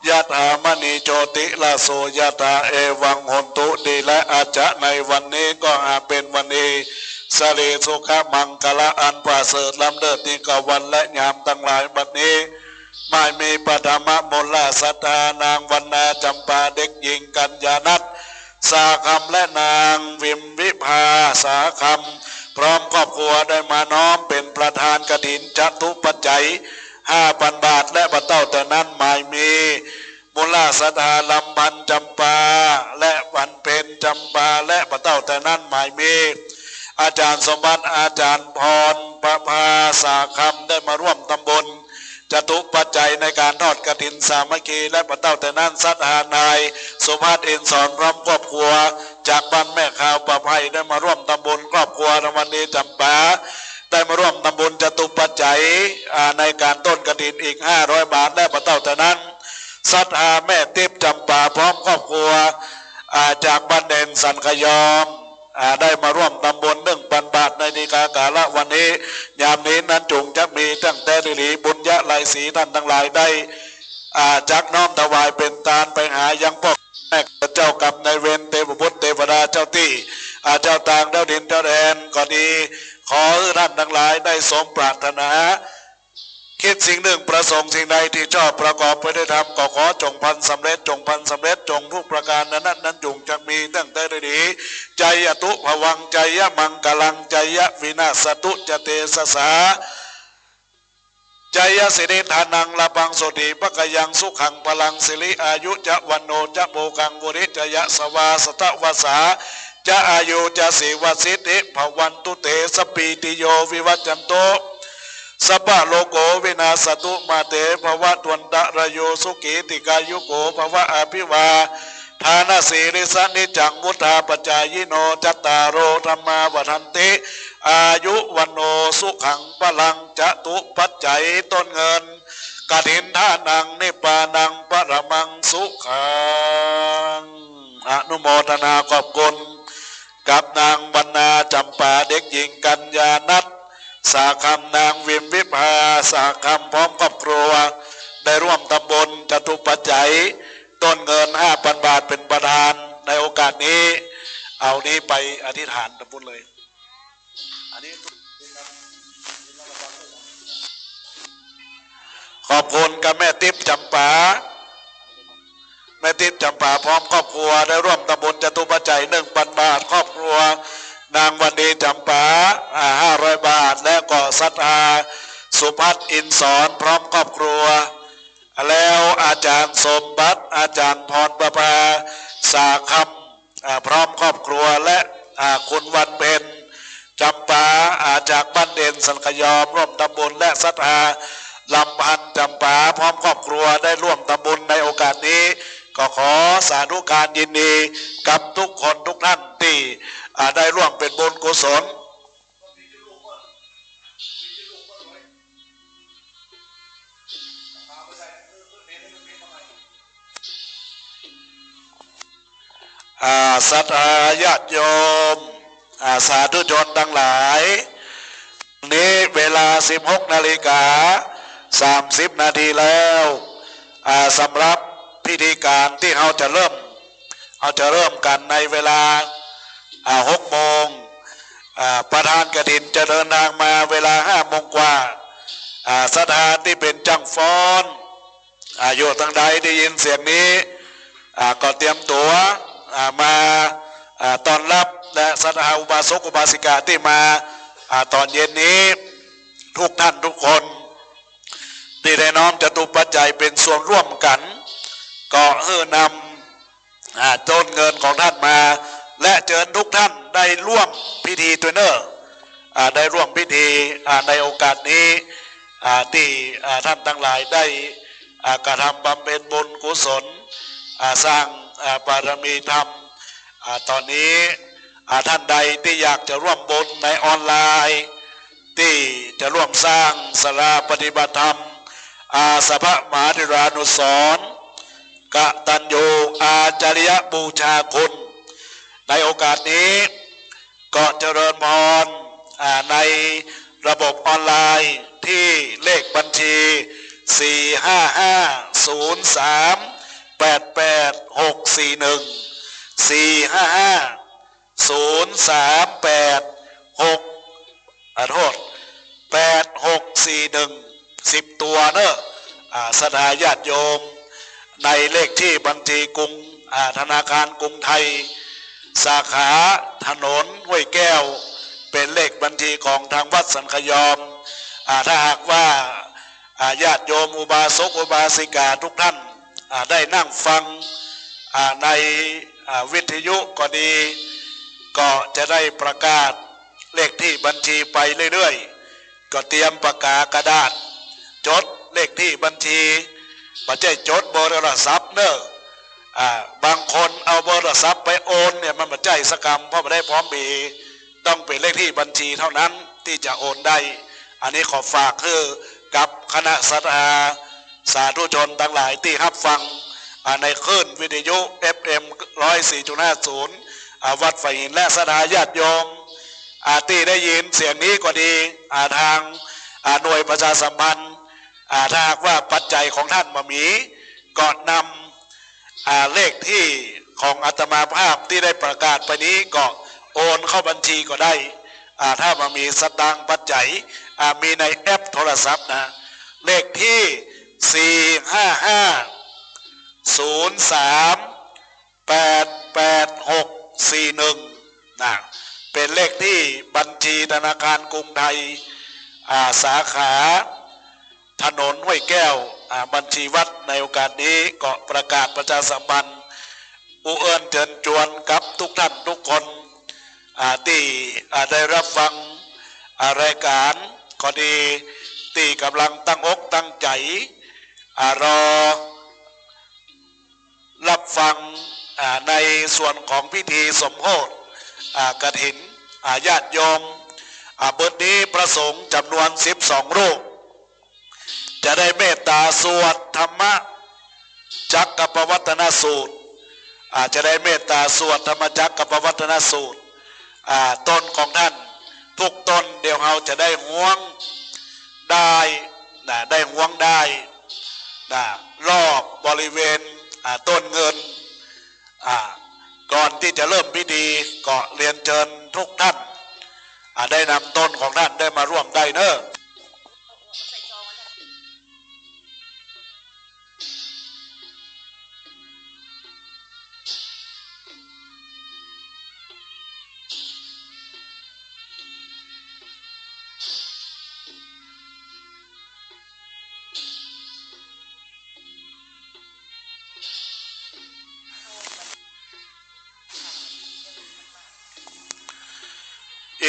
yathā, maṇi jotiraso yathā. Evaṃ hotu ดีแล้ว อาจจะในวันนี้ก็หากเป็นวันดี สิริสุขะมังคละอันประเสริฐล้ำเลิศยิ่งกว่าวันและยามทั้งหลาย บัดนี้ หมายมีปฐมมูลศรัทธา นางวรรณา จำปา เด็กหญิงกัญญานัท สาคำ และนางวิมวิภา สาคำ พร้อมครอบครัวได้มาน้อมเป็นประธานกฐินจตุปัจจัย ห้าพันบาท และบ่าเต้าแต่นั้นหมายมี มูลศรัทธา ลำพันธ์ จำปา และวันเพ็ญ จำปา และบ่าเต้าแต่นั้นหมายมี อาจารย์สมบัติ อาจารย์พรประภา สาคำ ได้มาร่วมทำบุญ จตุปัจจัยในการทอดกฐินสามัคคี และบ่าเต้าแต่นั้นศรัทธานายสุภัทร อินทร์สอน พร้อมครอบครัว จากบ้านแม่ขาวป่าไผ่ ได้มาร่วมทำบุญ ครอบครัวรางวัลดี จำปา ได้มาร่วมทำบุญจตุปัจจัย อ่า ในการต้นกฐินอีกห้าร้อยบาท และบ่าเต้าแต่นั้นศรัทธาแม่ติ๊บ จำปา พร้อมครอบครัว อ่า จากบ้านแดงสันขยอม อ่า ได้มาร่วมทำบุญหนึ่งพันบาท ในนิกากาละวันนี้ ยามนี้นั้นจุ่งจะมีตั้งแต่ดีหลี บุญญาลัยสีท่านทั้งหลายได้ อ่า จักน้อมถวายเป็นตานไปหายังพ่อแม่เจ้ากรรมนายเวร เทพบุตรเทวดาเจ้าตี้ อ่า เจ้าตางเจ้าดินเจ้าแดนก็ดี ขอหื้อท่านทั้งหลายได้สมปรารถนา คิดสิ่งหนึ่งประสงค์สิ่งใดที่ชอบประกอบไปด้วยธรรม ก็ขอจงพลันสำเร็จ จงพลันสำเร็จ จงทุกประการนั้นนั้นจุ่งจะมีตั้งแต่ดีหลี Jayatu bhavaṃ jayamaṅgalaṃ, jayavinassatu ca tejasā, jayasiddhi dhanaṃ lābhaṃ sotthi bhāgyaṃ sukhaṃ balaṃ, siri āyu ca vaṇṇo ca bhogaṃ vuḍḍhī ca yasavā, satavassā ca āyū ca jīvasiddhī bhavantu te. Sabbītiyo vivajjantu, sabbarogo vinassatu, mā te bhavatvantarāyo, sukhī dīghāyuko bhava. Abhivādanasīlissa niccaṃ vuḍḍhāpacāyino, cattāro dhammā vaḍḍhanti, āyu vaṇṇo sukhaṃ balaṃ. จตุปัจจัยต้นเงิน กฐิน dhanaṃ nibbānaṃ paramaṃ sukhaṃ. อนุโมทนาขอบคุณ กับนางวรรณา จ๋ำปา เด็กหญิงกัญญานัท สหคำ นางวิมวิภา สหคำ พร้อมครอบครัว ได้ร่วมทำบุญจตุปัจจัย ต้นเงินห้าพันบาท เป๋นประธานในโอกาสนี้ เอานี้ไปอธิษฐานตะปุ้นเลย อันนี้ ขอบคุณกับแม่ติ๊บจ๋ำปา แม่ติ๊บจ๋ำปาพร้อมครอบครัว ได้ร่วมทำบุญจตุปัจจัย หนึ่งพันบาท ครอบครัว นางวันดีจ๋ำปา อ่า ห้าร้อยบาท และก็ศรัทธา สุพัฒน์ อินทร์สอน พร้อมครอบครัว แล้วอาจ๋ารย์สมบัติ อาจ๋ารย์พรประภา สาคำ อ่า พร้อมครอบครัว และ อ่า คุณวันเพ็ญ จ๋ำปา อ่า จากบ้านเด่นสันขยอม ร่วมทำบุญ และศรัทธา ลำพันธ์ จ๋ำปา พร้อมครอบครัว ได้ร่วมทำบุญในโอกาสนี้ ก็ขอสาธุการยินดีกับทุกคนทุกท่านตี้ อ่า ได้ร่วมเป๋นบุญกุศล อ่า ศรัทธาญาติโยม อ่า สาธุชนตังหลาย นี้เวลาสิบหกนาฬิกาสามสิบนาทีแล้ว อ่า สำหรับพิธีก๋านตี้เฮาจะเริ่ม เฮาจะเริ่มกั๋นในเวลา อ่า หกโมง อ่า ประธานกฐินจะเดินทางมาเวลาห้าโมงกว่า อ่า ศรัทธาตี้เป๋นจ้างฟ้อน อ่า อยู่ตางใดได้ยินเสียงนี้ อ่า ก็เตรียมตั๋ว อ่า มา อ่า ต้อนฮับ และศรัทธาอุบาสกอุบาสิกาตี้มา อ่า ต๋อนเย็นนี้ ทุกท่านทุกคน ตี้ได้น้อมจตุปัจจัยเป๋นส่วนร่วมกั๋น ก็หื้อนำ อ่า ต้นเงินของท่านมา และเจิญทุกท่านได้ร่วมพิธีตวยเน่อ อ่า ได้ร่วมพิธี อ่า ในโอกาสนี้ อ่า ตี้ อ่า ท่านตังหลายได้ อ่า กระทำบำเพ็ญบุญกุศล อ่า สร้าง อ่า บารมีธรรม อ่า ต๋อนนี้ อ่า ท่านใดตี้อยากจะร่วมบุญในออนไลน์ ตี้จะร่วมสร้างศาลาปฏิบัติธรรม อาสาพระมหาเถรานุสรณ์ กตัญญูอาจาริยบูชาคุณ ในโอกาสนี้ ก็เจริญพร อ่า ในระบบออนไลน์ตี้เลขบัญชี สี่ห้าห้า ศูนย์สาม แปดแปด หกสี่หนึ่ง สี่ห้าห้า ศูนย์สามแปดหก อ่า โทษ แปดหกสี่หนึ่ง สิบตั๋วเน่อ อ่า ศรัทธาญาติโยม ในเลขตี้บัญชีกรุง อ่า ธนาคารกรุงไทย สาขาถนนห้วยแก้ว เป๋นเลขบัญชีของทางวัดสันขยอม อ่า ถ้าหากว่า อ่า ญาติโยมอุบาสกอุบาสิกาทุกท่าน อ่า ได้นั่งฟัง อ่า ใน อ่า วิทยุก็ดี ก็จะได้ประกาศเลขตี้บัญชีไปเรื่อยๆ ก็เตรียมปากกากระดาษ จดเลขตี้บัญชี บ่ใจ้จดเบอร์โทรศัพท์เน่อ อ่า บางคนเอาเบอร์โทรศัพท์ไปโอนเนี่ย มันบ่ใจ้สักกำ เพราะบ่ได้พร้อมเพย์ ต้องเป๋นเลขตี้บัญชีเท่านั้นตี้จะโอนได้ อันนี้ขอฝากหื้อกับคณะศรัทธาสาธุชนตังหลายตี้ฮับฟัง อ่า ในคลื่นวิทยุ เอฟเอ็ม ร้อยสี่จุดห้าศูนย์ อ่า วัดฝายหิน และศรัทธาญาติโยม อ่า ตี้ได้ยินเสียงนี้ก็ดี อ่า ทาง อ่า หน่วยประชาสัมพันธ์ อ่า ถ้าหากว่าปัจจัยของท่านบ่มี ก็นำ อ่า เลขตี้ของอาตมาภาพตี้ได้ประกาศไปนี้ก็โอนเข้าบัญชีก็ได้ อ่า ถ้าบ่มีสตางค์ปัจจัย อ่า มีในแอปโทรศัพท์นะ เลขตี้ สี่ห้าห้า ศูนย์สาม แปดแปดหกสี่หนึ่ง นะ เป๋นเลขตี้บัญชีธนาคารกรุงไทย อ่า สาขา ถนนห้วยแก้ว อ่า บัญชีวัด ในโอกาสนี้ก็ประกาศประชาสัมพันธ์ อุเอิญเจิญจวนกับทุกท่านทุกคน อ่า ตี้ อ่า ได้ฮับฟัง อ่า รายก๋านก็ดี ตี้ก่ำลังตั้งอกตั้งใจ๋ อ่า รอฮับฟัง อ่า ในส่วนของพิธีสมโภช อ่า กฐิน อ่า ญาติโยม อ่า บทนี้พระสงฆ์จ๋ำนวนสิบสองรูป จะได้เมตตาสวดธรรมจักรกัปปวัตตนสูตร อ่า จะได้เมตตาสวดธรรมจักรกัปปวัตตนสูตร อ่า ต้นของท่านทุกต้น เดี๋ยวเฮาจะได้หวงด้ายนะ ได้หวงด้ายนะ รอบบริเวณ อ่า ต้นเงิน อ่า ก่อนตี้จะเริ่มพิธีก็เรียนเจิญทุกท่าน อ่า ได้นำต้นของท่านได้มาร่วมได้เน้อ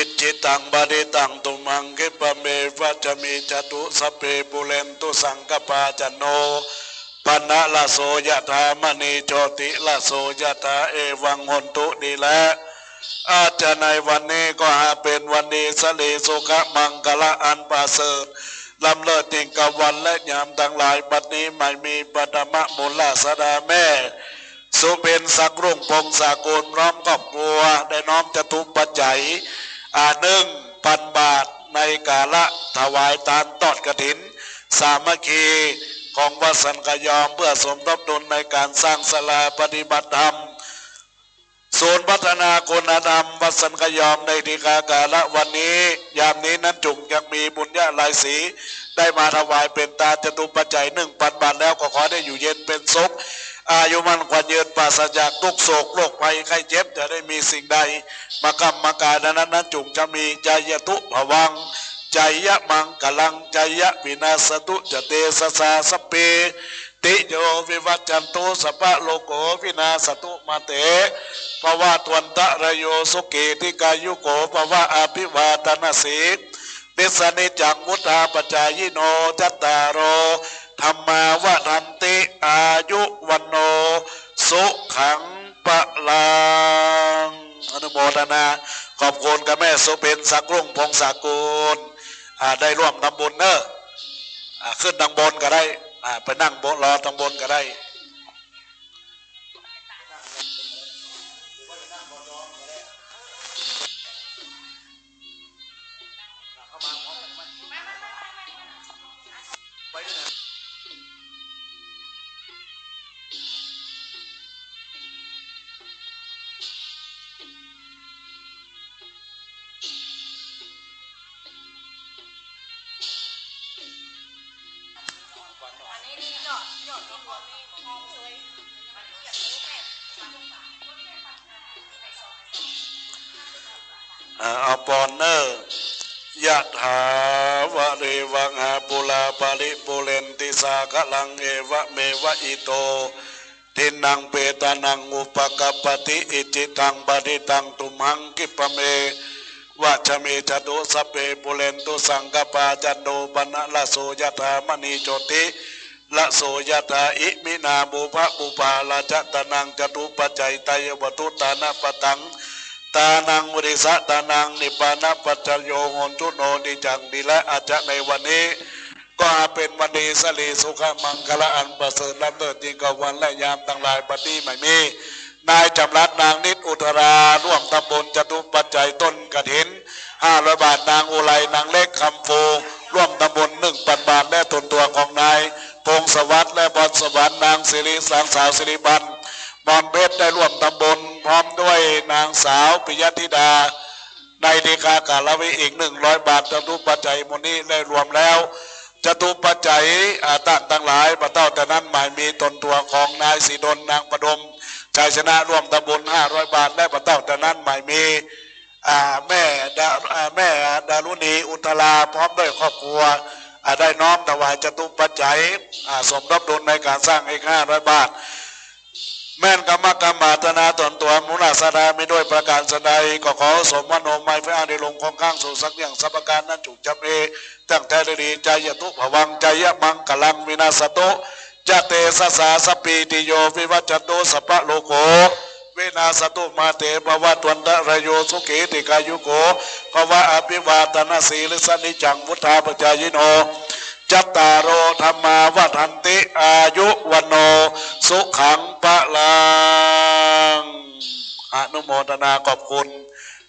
Icchitaṃ patthitaṃ tumhaṃ khippameva samijjhatu, sabbe pūrentu saṅkappā, cando paṇṇaraso yathā, maṇi jotiraso yathā. Evaṃ hotu ดีแล้ว อาจจะในวันนี้ก็หาเป๋นวันดี สิริสุขะมังคละอันประเสริฐ ล้ำเลิศยิ่งกว่าวันและยามตังหลาย บัดนี้ใหม่มี ปฐมมูลศาสดาแม่ สุเพ็ญศักดิ์ รุ่งพงษ์สากูล พร้อมครอบครัว ได้น้อมจตุปัจจัย อ่า หนึ่งปันบาท ในก๋าละถวายตานตอดกฐินสามัคคีของวัดสันกะยอม เพื่อสมทบทุนในก๋านสร้างศาลาปฏิบัติธรรม ศูนย์พัฒนาคุณธรรมวัดสันกะยอม ในทีฆาก๋าละวันนี้ ยามนี้นั้นจุ่งยังมีบุญญาลัยศรี ได้มาถวายเป๋นตานจตุปัจจัยหนึ่งปันบาทแล้ว ก็ขอได้อยู่เย็นเป๋นสุข อายุมั่นขวัญยืน ปราศจากทุกข์โศกโรคภัยไข้เจ็บ จะได้มีสิ่งใดมาก้ำมากายนั้น นั้นจุ่งจะมี จายะตุภวัง จายะมังคลัง จายะวินาสสะตุ จะเตชะสา สัพพีติโยวิวัชชันตุ สัพพะโรโควินาสสะตุ มาเตภวัตวันตะราโย สุขีทีฆายุโกภะ อภิวาทะนะสีลิสสะ นิจจังวุฑฒาปะจายิโน จัตตาโรธัมมาวัฑฒันติ อายุวัณโณสุขังพะลัง อนุโมทนา ขอบคุณกับแม่สุเพ็ญศักดิ์ รุ่งพงษ์สากูล อ่า ได้ร่วมทำบุญเน้อ อ่า ขึ้นตังบนก็ได้ อ่า ไปนั่งบน รอตังบนก็ได้ อ่า เอาปอนเน้อ ยะถาวะริวะหาปูรา ปะริปูเรนติสาคะลัง เอวะเมวะอิโต ทินนังเปตานังอุปะกัปปะติ อิจฉิตังปะทิตังตุมหัง คิปะเมวะสะมิจจตุ สัพเพปูเรนตุสังกัปปา จันโทปะนะระโสยะถา มะณีโจติระโสยะถา อิมินาปูปะปูปาราจะตานัง จตุปัจจัยตายะวะตุตานะปะตัง ตานัง วุติสะตานัง นิปปานะปัจจโย โหนตุโน นิจจัง ดีแล้ว อาจจะในวันนี้ ก็เป๋นวันดี สิริสุขะมังคละอันประเสริฐ ล้ำเลิศยิ่งกว่าวันและยามตังหลาย บัดนี้ใหม่มี นายจำรัด นางนิดอุทรา ร่วมทำบุญจตุปัจจัยต้นกฐิน ห้าร้อยบาท นางอุไร นางเล็กคำฟู ร่วมทำบุญ หนึ่งปันบาท และตนตัวของนายพงศวัฒน์ และพรสวรรค์ นางสิริ นางสาวสิริพันธ์ มอนเพชร ได้ร่วมทำบุญ พร้อมด้วยนางสาวปิยธิดา ในทีฆาก๋าละวิ อีก หนึ่งร้อยบาท จตุปัจจัยหมู่นี้ได้รวมแล้ว จตุปัจจัย อ่า ต้านตังหลาย บ่าเต้าแต่นั้นใหม่มี ตนตัวของนายศรีดล นางประดม ชัยชนะ ร่วมทำบุญ ห้าร้อยบาท และบ่าเต้าแต่นั้นใหม่มี อ่า แม่ดา อ่า แม่ดารุณีอุทรา พร้อมด้วยครอบครัว อ่า ได้น้อมถวายจตุปัจจัย อ่า สมทบทุนในก๋านสร้างอีก ห้าร้อยบาท แม่นกรรมกรรมาธนาตนตัวมูลศาสดามีด้วยประการสันใด ก็ขอสมมโนไมยไฟอ้างได้ลงคงค้างสู่สักอย่างสัพพการนั้นจุกจำเอ ตั้งใจได้ดี จายะตุภวัง จายะมังคลัง วินาสสะตุ จะเตชะสา สัพพีติโย วิวัชชันตุ สัพพะโรโค วินาสสะตุ มาเตภวัตวันตะราโย สุขีทีฆายุโก ภะ อภิวาทะนะสีลิสสะ นิจจังวุฑฒาปะจายิโน จัตตาโร ธัมมา วัฑฒันติ อายุ วัณโณ สุขัง พลัง อนุโมทนาขอบคุณ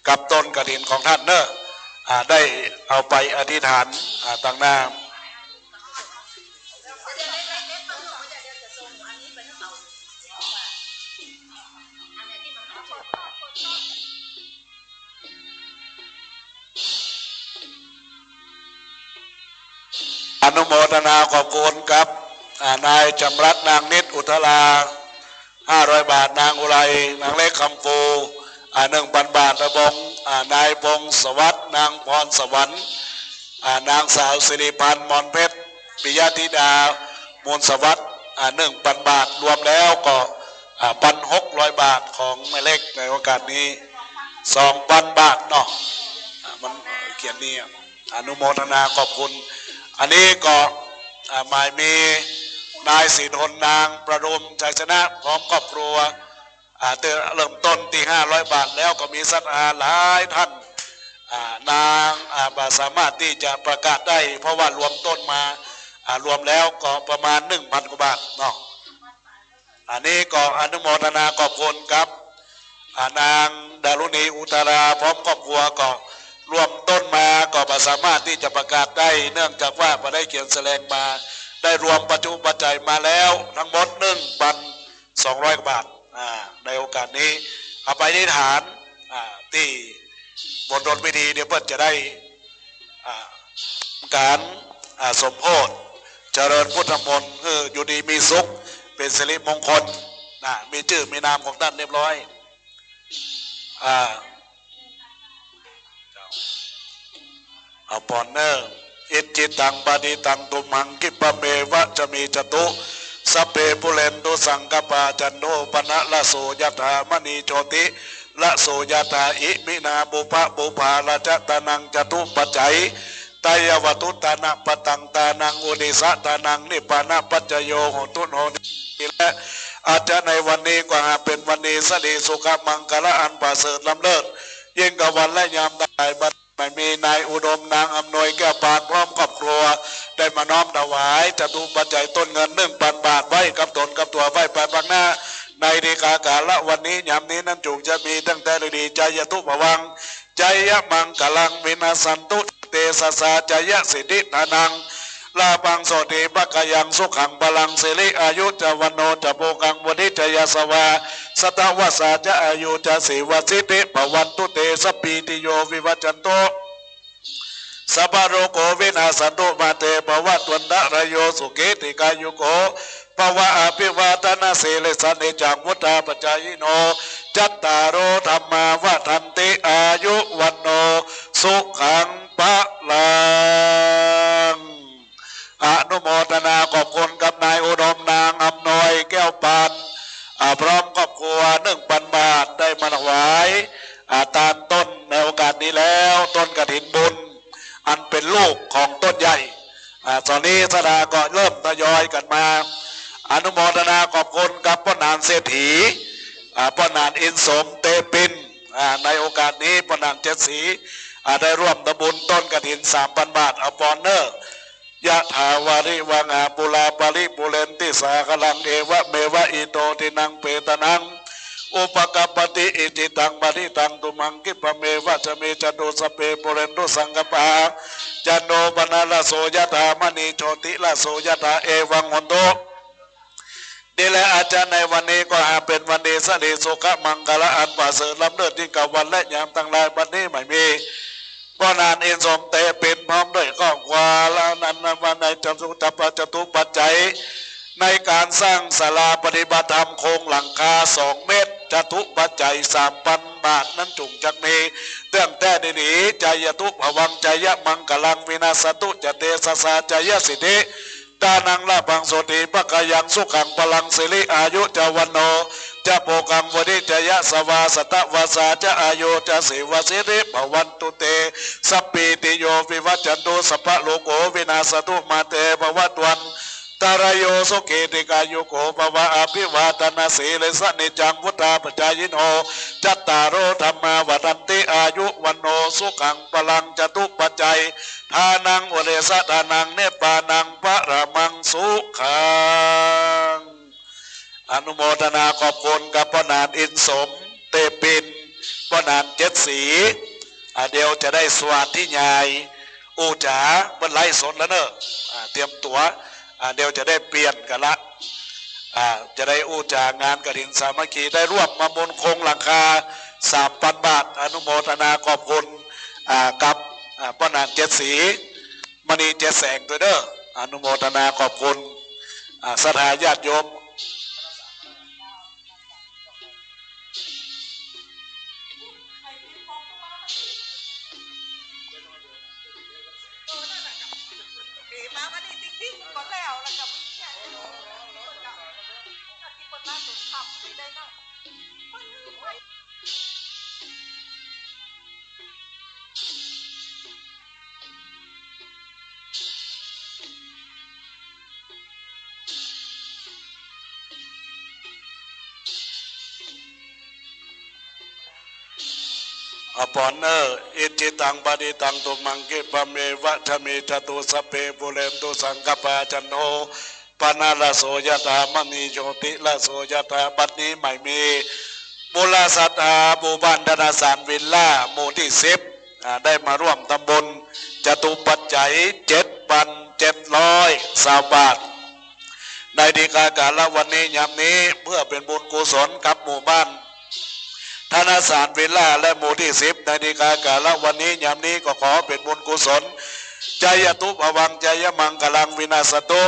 กับต้นกฐินของต้านเน่อ อ่า ได้เอาไปอธิษฐาน อ่า ตางหน้า อนุโมทนาขอบคุณกับ อ่า นายจำรัด นางนิด อุทรา ห้าร้อยบาท นางอุไร นางเล็ก คำปู อ่า หนึ่งปันบาท ตะบง อ่า นายพงศวัฒน์ นางพรสวรรค์ อ่า นางสาวสิริพันธ์ มอนเพชร ปิยธิดา มูลสวัสดิ์ อ่า หนึ่งปันบาท รวมแล้วก็ อ่า พันหกร้อยบาทของแม่เล็กในโอกาสนี้ สองปันบาทเนาะ อ่า มันเขียนนี่ อ่ะ อนุโมทนาขอบคุณ อันนี้ก็ อ่า หมายมีนายศรีทน นางประทุม ชัยชนะ พร้อมครอบครัว อ่า เริ่มต้นตี้ห้าร้อยบาท แล้วก็มีศรัทธาหลายท่าน อ่า นาง อ่า บ่สามารถตี้จะประกาศได้ เพราะว่ารวมต้นมา อ่า รวมแล้วก็ประมาณหนึ่งพันกว่าบาทเนาะ อันนี้ก็อนุโมทนาขอบคุณครับ อ่า นางดารุณี อุทรา พร้อมครอบครัวก็รวมต้นมาก็บ่สามารถตี้จะประกาศได้ เนื่องจากว่าบ่ได้เขียนแสดงมา ได้รวมปัจจุปัจจัยมาแล้วทั้งหมดหนึ่งพันสองร้อยกว่าบาท อ่า ในโอกาสนี้เอาไปอธิษฐาน อ่า ตี้บนรถพิธี เดี๋ยวเปิ้นจะได้ อ่า การ อ่า สมโภช เจริญพุทธมนต์ เออ อยู่ดีมีสุข เป็นสิริมงคล นะ มีจื้อมีนามของต้านเรียบร้อย อ่า เอาปอนเน่อ อิจฉิตัง ปะณิตัง ตุมหัง คิปะเมวะ สะมิจฉตุ สัพเพ ปูเรนตุ สังกัปปา จันโท ปะนะ ระโส ยะถา มะณี โชติ ระโส ยะถา อิมินา ปุพพะ ปุพพา ราชะ ตานัง จตุปัจจัย ตายะ วัตถุ ตานะ ปะตัง ตานัง อุเดสะ ตานัง นิพพานะ ปัจจโย โหตุ โหติ และอาจจะในวันนี้ก็หาเป๋นวันดี สะหลี สุขะ มังคะละ อันประเสริฐล้ำเลิศ ยิ่งกว่าวันและยามทั้งหลาย บัดนี้มีนายอุดม นางอำนวย แก้วปาน พร้อมครอบครัว ได้มาน้อมถวายจตุปัจจัยต้นเงินหนึ่งปันบาท ไว้กับต๋นกับตั๋ว ไว้ภายภาคหน้า ในดีกา กาละวันนี้ ยามนี้นั้น จุ่งจะมีตั้งแต่ฤดี จายะตุ ภวัง จายะ มังคะลัง วินาสสันตุ เตสะสา จายะ สิทธิ ทานัง ลาภัง โสติ ภะคะยัง สุขัง พลัง สิริ อายุ จะ วัณโณ จะ โภคัง วุฒิ จะ ยะสะวา สะตะวะสา จะ อายุ จะ สีวะ สิทธิ ภะวันตุ เต สัพพีติโย วิวัจจันตุ สัพพะโรโค วินาสสันตุ มา เต ภะวัตวันตะราโย สุขี ทีฆายุโก ภะวะ อะภิวาทะนะสีลิสสะ นิจจัง วุฑฒาปะจายิโน จัตตาโร ธัมมา วัฑฒันติ อายุ วัณโณ สุขัง พลัง อนุโมทนาขอบคุณกับนายอุดม นางอำนวย แก้วปาน อ่า พร้อมครอบครัว หนึ่งปันบาท ได้มาถวาย อ่า ตานต้นในโอกาสนี้แล้ว ต้นกฐินบุญ อันเป๋นลูกของต้นใหญ่ อ่า ต๋อนนี้ศรัทธาก็เริ่มทยอยกั๋นมา อนุโมทนาขอบคุณกับป้อหนานเศรษฐี อ่า ป้อหนานอินสม เตปิน อ่า ในโอกาสนี้ป้อหนานเจ็ดสี อ่า ได้ร่วมทำบุญต้นกฐินสามปันบาท เอาปอนเน่อ ยะถา วาริวะหาปูรา ปะริปูเรนติ สาคะลัง เอวะเมวะ อิโต ทินัง เปตานัง อุปะกัปปะติ อิจฉิตัง ปะณิตัง ตุมหัง คิปะเมวะ สะมิจฉตุ สัพเพ ปูเรนตุ สังกัปปา จันโท ปะนะ ระโส ยะถา มะณี โชติ ระโส ยะถา เอวัง โหนตุ นี่แหละ อาจารย์ ในวันนี้ก็หาเป๋นวันดี สะหลี สุขะ มังคะละ อันประเสริฐล้ำเลิศ ยิ่งกว่าวันและยามทั้งหลาย บัดนี้ไม่มี ป้อหนานอินสม เตปิน พร้อมด้วยครอบครัว และนั้นวันในจตุ จัปปะจตุปัจจัย ในก๋านสร้างศาลาปฏิบัติธรรมโครงหลังคาสองเมตร จตุปัจจัยสามปันบาทนั้น จุ่งจักมีเตื้องแต๊ดีๆ จายะตุ ภวัง จายะ มังคะลัง วินาสสันตุ จะ เตสะสา จายะ สิทธิ ทานัง ลาภัง โสติ ภะคะยัง สุขัง พลัง สิริ อายุ จะ วัณโณ จะ โภคัง วุฒิ จะ ยะสะวา สะตะวะสา จะ อายุ จะ สีวะ สิทธิ ภะวันตุ เต สัพพีติโย วิวัจจันตุ สัพพะโรโค วินาสสันตุ มา เต ภะวัตวันตะราโย สุขี ทีฆายุโก ภะวะ อะภิวาทะนะสีลิสสะ นิจจัง วุฑฒาปะจายิโน จัตตาโร ธัมมา วัฑฒันติ อายุ วัณโณ สุขัง พลัง จตุปัจจัย ทานัง อุเดสะ ทานัง นิพพานัง สมเตปิน ป้อหนานเจ็ดสี อ่า เดี๋ยวจะได้สวาธยาย อู้จ๋า เปิ้นไลฟ์สดแล้วเนอะ อ่า เตรียมตั๋ว อ่า เดี๋ยวจะได้เปลี่ยนกั๋นละ อ่า จะได้อู้จ๋างานกฐินสามัคคี ได้ร่วมมามุญโครงหลังคา สามปันบาท อนุโมทนาขอบคุณ อ่า กับ อ่า ป้อหนานเจ็ดสี มณีเจ็ดแสงตวยเด้อ อนุโมทนาขอบคุณ อ่า ศรัทธาญาติโยม อาปอนเนอร์ อิจฉิตัง ปะณิตัง ตุมหัง คิปะเมวะ สะมิจฉตุ สัพเพ ปูเรนตุ สังกัปปา จันโท ปะนะระโส ยะถา มะณี โชติระโส ยะถา บัดนี้หมายมี มูลศรัทธา หมู่บ้านธนสารวิลล่า หมู่ตี้สิบ อ่า ได้มาร่วมทำบุญ จตุปัจจัย เจ็ดปันเจ็ดร้อยซาวบาท ในดีกาก๋าละวันนี้ ยามนี้ เพื่อเป๋นบุญกุศลกับหมู่บ้าน ธนสารวิลล่า และหมู่ตี้สิบ ในดีกาก๋าละวันนี้ ยามนี้ ก็ขอเป๋นบุญกุศล จายะตุภวัง จายะมังคะลัง วินาสสะตุ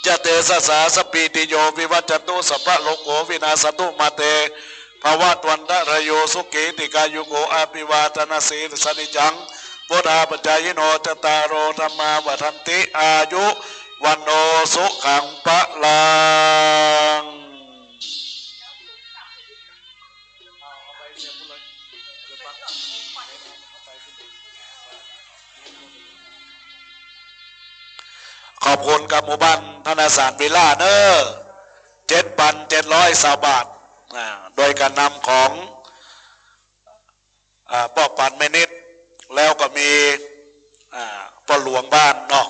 จะเตสะสา สัพพีติโย วิวัชชันตุ สัพพะโรโค วินาสสะตุ มาเต ภะวะตวันตะระโย สุขี ทีฆายุโก อะภิวาทะนะสีลิสสะ นิจจัง วุฑฒาปะจายิโน จัตตาโร ธัมมา วัฑฒันติ อายุ วัณโณ สุขัง พะลัง ขอบคุณกับหมู่บ้านธนสารวิลล่าเนอ เจ็ดปันเจ็ดร้อยซาวบาท อ่า โดยก๋านนำของ อ่า ป้อปันแม่นิด แล้วก็มี อ่า ป้อหลวงบ้านเนาะ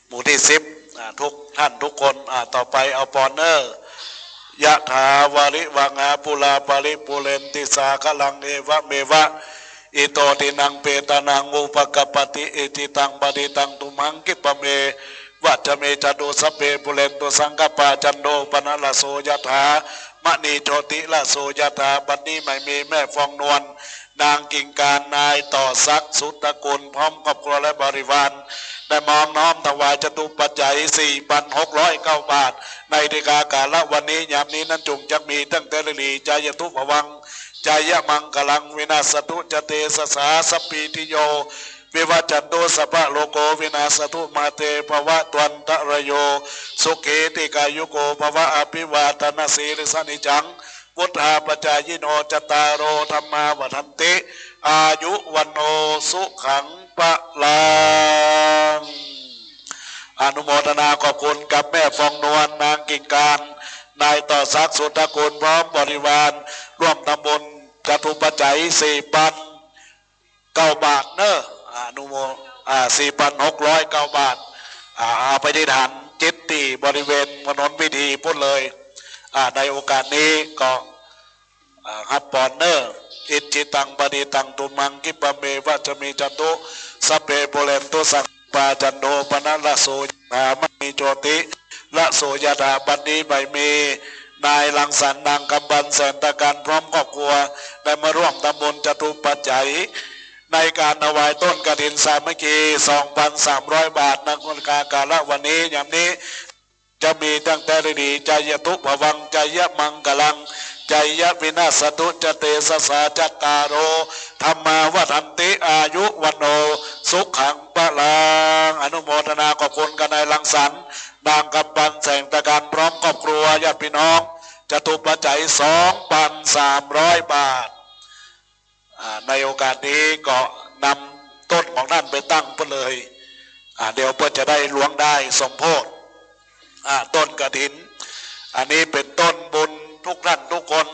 หมู่ตี้สิบ อ่า ทุกท่านทุกคน อ่า ต่อไปเอาปอนเนอร์ ยะถา วาริวะหา ปูรา ปะริปูเรนติ สาคะลัง เอวะเมวะ อิโต ทินนัง เปตานัง อุปะกัปปะติ อิจฉิตัง ปะณิตัง ตุมหัง คิปะเมวะ สะมิจฉตุ สัพเพ ปูเรนตุ สังกัปปา จันโท ปะนะระโส ยะถา มะณี โชติระโส ยะถา บัดนี้หมายมีแม่ฟองนวล นางกิ่งการ นายต่อศักดิ์ สุทธกุล พร้อมครอบครัวและบริวาร ได้น้อมน้อมถวายจตุปัจจัย สี่ปันหกร้อยเก้าบาท ในดีกาก๋าละวันนี้ ยามนี้นั้น จุ่งจักมีตั้งแต่ฤๅษี จายะตุภวัง จายะมังคะลัง วินาสสะตุ จะเตสะสา สัพพีติโย วิวัชชันตุ สัพพะโรโค วินาสสะตุ มาเต ภะวะตวันตะระโย สุขี ทีฆายุโก ภะวะ อะภิวาทะนะสีลิสสะ นิจจัง วุฑฒาปะจายิโน จัตตาโร ธัมมา วัฑฒันติ อายุ วัณโณ สุขัง พะลัง อนุโมทนาขอบคุณกับแม่ฟองนวล นางกิ่งการ นายต่อศักดิ์ สุทธกุล พร้อมบริวาร ร่วมทำบุญจตุปัจจัย สี่ปันเก้าบาทเนอ อนุโม อ่า สี่ปันหกร้อยเก้าบาท อ่า เอาไปอธิษฐานจิตตี้บริเวณถนนวิธีปู๊นเลย อ่า ในโอกาสนี้ก็ อ่า ฮับปอนเนอ อิจฉิตัง ปะณิตัง ตุมหัง คิปะเมวะ สะมิจฉตุ สัพเพ ปูเรนตุ สังกัปปา จันโท ปะนะระโส ยะถา มะณี โชติระโส ยะถา บัดนี้หมายมี นายรังสรรค์ นางกำปัน แสนตะการ พร้อมครอบครัว ได้มาร่วมทำบุญจตุปัจจัย ในก๋านถวายต้นกฐินสามัคคี สองปันสามร้อยบาท ในดีกาก๋าละวันนี้ ยามนี้ จะมีตั้งแต่ฤๅษี จายะตุภวัง จายะมังคะลัง จายะวินาสสะตุ จะเตสะสา จัตตาโร ธัมมา วัฑฒันติ อายุ วัณโณ สุขัง พะลัง อนุโมทนาขอบคุณกับนายรังสรรค์ นางกำปัน แสนตะการ พร้อมครอบครัว ญาติพี่น้อง จตุปัจจัย สองปันสามร้อยบาท อ่า ในโอกาสนี้ก็นำต้นของท่านไปตั้งปู๊นเลย อ่า เดี๋ยวเปิ้นจะได้หลวงได้สมโภช อ่า ต้นกฐิน อันนี้เป๋นต้นบุญทุกท่านทุกคน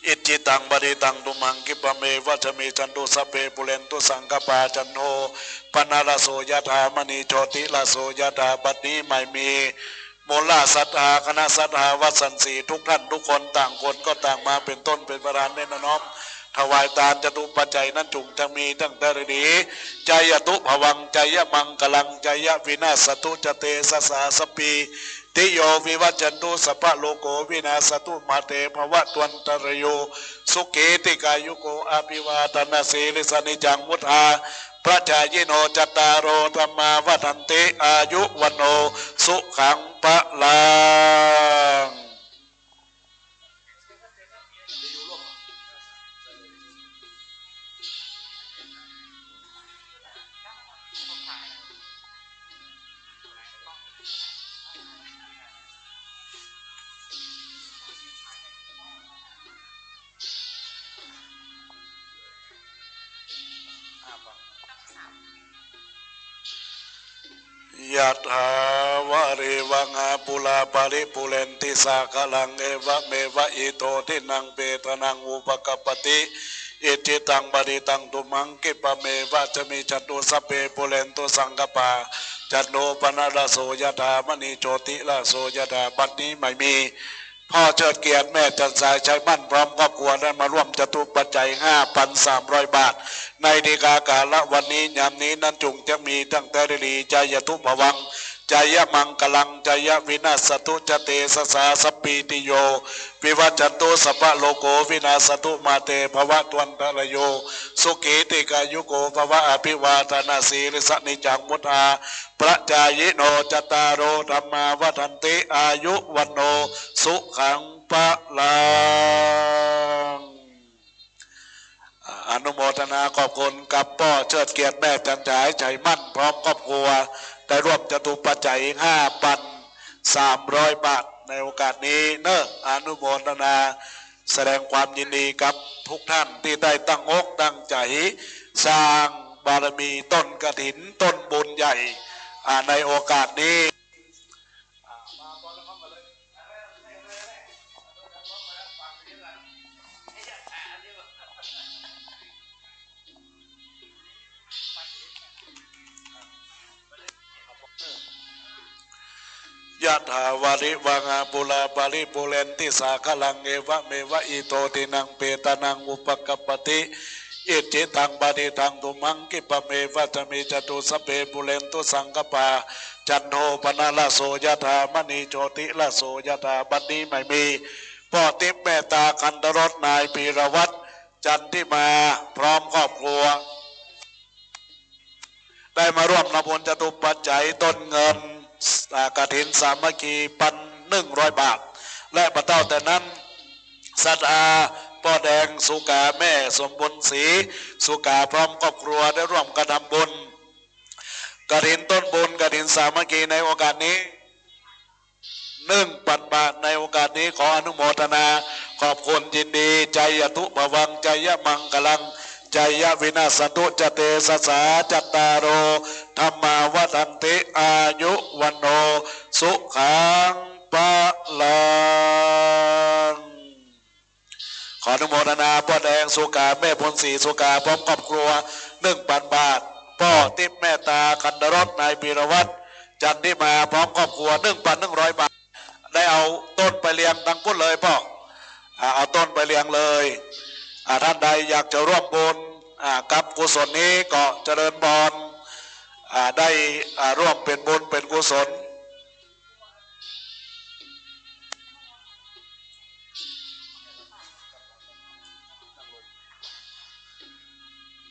อิ Icchitaṃ patthitaṃ tumhaṃ khippameva samijjhatu, sabbe pūrentu saṅkappā, cando paṇṇaraso yathā, maṇi jotiraso yathā. บัดนี้ไม่มีหมู่ราชศรัทธา คณะศรัทธาวัดสันสี ทุกท่านทุกคน ต่างคนก็ต่างมาเป็นต้นเป็นประธาน ได้น้อมถวายตานจตุปัจจัยนั้น จุ่งจะมีตั้งแต่ฤๅษี jayatu bhavaṃ jayamaṅgalaṃ, jayavinassatu ca tejasā, sabbītiyo vivajjantu, sabbarogo vinassatu, mā te bhavatvantarāyo, sukhī dīghāyuko, abhivādanasīlissa niccaṃ vuḍḍhā pacāyino, cattāro dhammā vaḍḍhanti, āyu vaṇṇo sukhaṃ balaṃ. ยะถา วาริวัง ปูรา ปะริปูเรนติ สาคะลัง เอวะเมวะ อิโต ทินนัง เปตานัง อุปะกัปปะติ อิจฉิตัง ปะฏิตัง ตุมหัง คิปะเมวะ สะมิจฉตุ สัพเพ ปูเรนตุ สังกัปปา จันโท ปะนะระโส ยะถา มะณี โชติระโส ยะถา บัดนี้ไม่มี พ่อเชิดเกียรติ แม่จันทร์สาย ชัยมั่น พร้อมครอบครัว ได้มาร่วมจตุปัจจัย ห้าพันสามร้อยบาท ในนิกากาละวันนี้ ยามนี้นั้น จุ่งจะมีตั้งแต่ฤๅษี จายะตุ ภวัง จายะมังกะลัง จายะวินาสสะตุ จะเตสะสา สัพพีติโย วิวัชชันตุ สัพพะโรโค วินาสสะตุ มาเต ภะวะตวันตะระโย สุขีติกายุโก ภะวะ อะภิวาทะนะสีลิสสะ นิจจัง วุฑฒา ปะจายิโน จัตตาโร ธัมมา วัฑฒันติ อายุ วัณโณ สุขัง พะลัง อนุโมทนาขอบคุณกับป้อเชิดเกียรติ แม่จันทร์สาย ชัยมั่น พร้อมครอบครัว ได้ร่วมจตุปัจจัย ห้าพันสามร้อยบาท ในโอกาสนี้เนอะ อนุโมทนา แสดงความยินดีกับทุกท่านที่ได้ตั้งอกตั้งใจ๋สร้างบารมีต้นกฐิน ต้นบุญใหญ่ อ่า ในโอกาสนี้ ยะถา วาริวัง ปูรา ปะริปูเรนติ สาคะลัง เอวะเมวะ อิโต ทินนัง เปตานัง อุปะกัปปะติ อิจฉิตัง ปะฏิตัง ตุมหัง คิปะเมวะ สะมิจฉตุ สัพเพ ปูเรนตุ สังกัปปา จันโท ปะนะระโส ยะถา มะณี โชติระโส ยะถา บัดนี้ไม่มี ป้อติ๊บเมตตา คันธรส นายพีรวัตร จันทิมา พร้อมครอบครัว ได้มาร่วมทำบุญจตุปัจจัยต้นเงิน อ่า กฐินสามัคคี ปันหนึ่งร้อยบาท และบ่เต้าแต่นั้น ศรัทธาป้อแดงสุขา แม่สมบุญศรีสุขา พร้อมครอบครัว ได้ร่วมกันทำบุญกฐินต้นบุญ กฐินสามัคคี ในโอกาสนี้ หนึ่งพันบาท ในโอกาสนี้ขออนุโมทนาขอบคุณยินดี จายะตุ ภวัง จายะมังกะลัง จายะวินาสสะตุ จะเตสะสา จัตตาโร ธัมมา วัฑฒันติ อายุ วัณโณ สุขัง พะลัง ขออนุโมทนาป้อแดงสุขา แม่บุญศรีสุขา พร้อมครอบครัว หนึ่งพันบาท ป้อติ๊บเมตตา คันธรส นายพีรวัตร จันทิมา พร้อมครอบครัว หนึ่งพันหนึ่งร้อยบาท ได้เอาต้นไปเรียงตังปุ้นเลยป้อ อ่า เอาต้นไปเรียงเลย อ่า ท่านใดอยากจะร่วมบุญ อ่า กับกุศลนี้ก็เจริญพร อ่า ได้ อ่า ร่วมเป็นบุญเป็นกุศล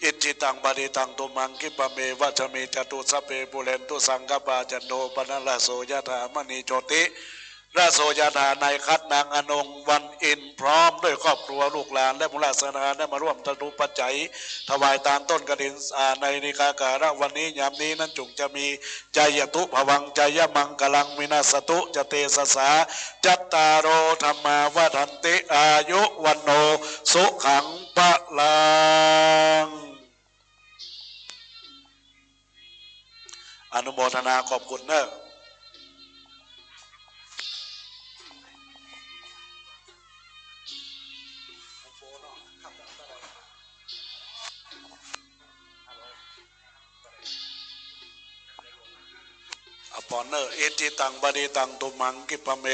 อิจฉิตัง ปะฏิตัง ตุมหัง คิปะเมวะ สะมิจฉตุ สัพเพ ปูเรนตุ สังกัปปา จันโท ปะนะระโส ยะถา มะณี โชติระโส ยะถา นายคัด นางอนง วันอินทร์ พร้อมด้วยครอบครัวลูกหลาน และหมู่ราชศรัทธา ได้มาร่วมจตุปัจจัย ถวายตานต้นกฐิน อ่า ในนิกากาละวันนี้ ยามนี้นั้น จุ่งจะมี จายะตุ ภวัง จายะมังกะลัง วินาสสะตุ จะเตสะสา จัตตาโร ธัมมา วัฑฒันติ อายุ วัณโณ สุขัง พะลัง อนุโมทนาขอบคุณเนอะ ปอนเนอ อิจฉิตัง ปะฏิตัง ตุมหัง คิปะเม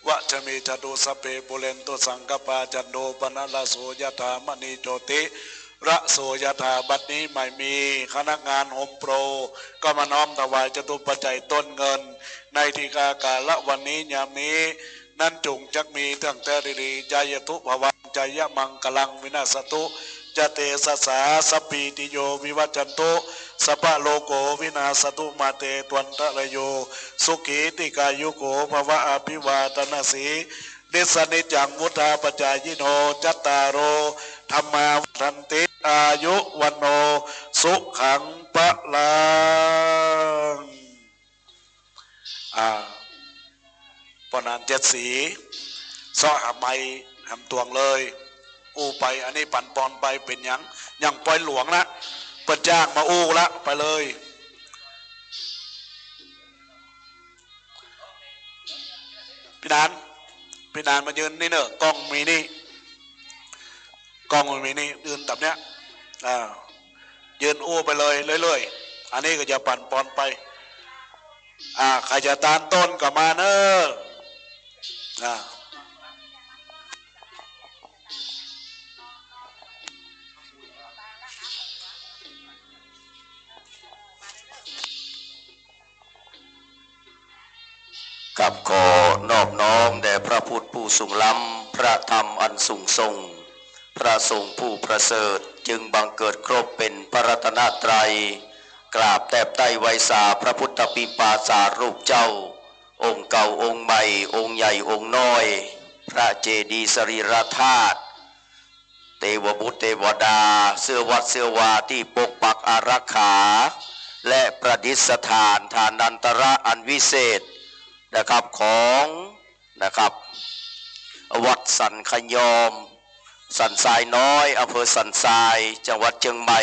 วะสะมิจฉตุ สัพเพ ปูเรนตุ สังกัปปา จันโท ปะนะระโส ยะถา มะณี โชติระโส ยะถา บัดนี้ไม่มี คณะงานโฮมโปร ก็มาน้อมถวายจตุปัจจัยต้นเงิน ในทีฆากาละวันนี้ยามนี้ นั้นจงจักมีตั้งแต่ดีๆ จายะตุ ภะวัง จายะมังคะลัง วินาสสะตุ จะเตสะสา สัพพีติโย วิวัชชันตุ สัพพะโรโค วินาสสะตุ มาเต ตวันตะระโย สุขี ติกายุโก ภะวะ อะภิวาทะนะสี ลิสสะนิจจัง วุฑฒาปะจายิโน จัตตาโร ธัมมา วัฑฒันติ อายุ วัณโณ สุขัง พะลัง อ่า ป้อหนานเจ็ดสี เซาะหาไมค์ หามตวงเลย อู้ไป อันนี้ปั๋นปอนไป เป๋นหยัง ยังปอยหลวงนะ เปิ้นจ้างมาอู้ละ ไปเลย ปี้หนาน ปี้หนานมายืนนี่เน่อ กล้องมีนี่ กล้องมันมีนี่ ยืนต๋ามเนี้ย อ่า ยืนอู้ไปเลย เรื่อยๆ อันนี้ก็จะปั๋นปอนไป อ่า ใผจะตานต้นก็มาเน่อ อ่า ครับ ขอนอบน้อมแด่พระพุทธผู้สูงล้ำ พระธรรมอันสูงส่ง พระสงฆ์ผู้ประเสริฐ จึงบังเกิดครบเป๋นพระรัตนตรัย กราบแทบไต้ไหว้สาพระพุทธปิมปาจารูปเจ้า องค์เก่าองค์ใหม่ องค์ใหญ่องค์น้อย พระเจดีย์สรีรธาตุ เตวบุตรเตวดา เสื้อวัดเสื้อวาตี้ปกปักอารักขา และประดิษฐานฐานันตระอันวิเศษนะครับ ของ นะครับ วัดสันขยอม สันทรายน้อย อำเภอสันทราย จังหวัดเชียงใหม่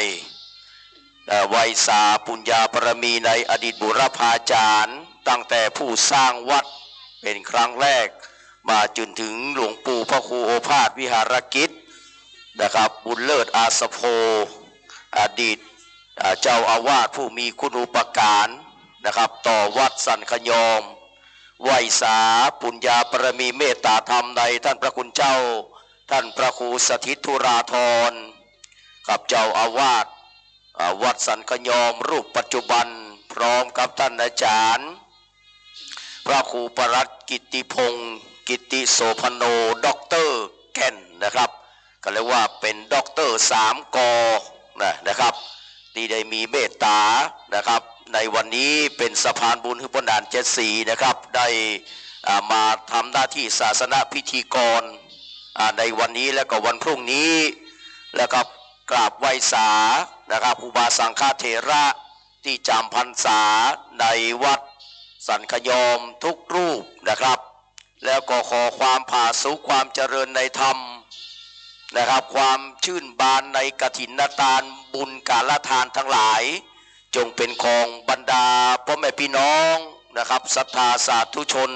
เอ่อ ไหว้สาปุญญาบารมีในอดีตบูรพาจารย์ ตั้งแต่ผู้สร้างวัดเป๋นครั้งแรก มาจนถึงหลวงปู่พระครูโอภาสวิหารกิจนะครับ บุญเลิศอาสโภ อดีต อ่า เจ้าอาวาสผู้มีคุณูปการนะครับ ต่อวัดสันขยอม ไหว้สาปุญญาบารมีเมตตาธรรมในท่านพระคุณเจ้า ท่านพระครูสถิตธุราธร ครับ เจ้าอาวาส อ่า วัดสันขยอมรูปปัจจุบัน พร้อมกับท่านอาจารย์ พระครูปลัดกิตติพงศ์ กิตติโสภโณ ด็อกเตอร์แก่นนะครับ ก็เรียกว่าเป๋นด็อกเตอร์สามกอนะ นะครับ ตี้ได้มีเมตตานะครับ ในวันนี้เป๋นสะพานบุญหื้อป้อหนานเจ็ดสีนะครับ ได้ อ่า มาทำหน้าที่ศาสนพิธีกร อ่า ในวันนี้และก็วันพรุ่งนี้ แล้วก็กราบไหว้สานะครับ ครูบาสังฆเถระ ตี้จ๋ำพรรษาในวัดสันขยอมทุกรูปนะครับ แล้วก็ขอความผาสุกความเจริญในธรรมนะครับ ความชื่นบานในกฐินทานบุญกาลทานทั้งหลาย จงเป๋นของบรรดาพ่อแม่พี่น้องนะครับ ศรัทธาสาธุชน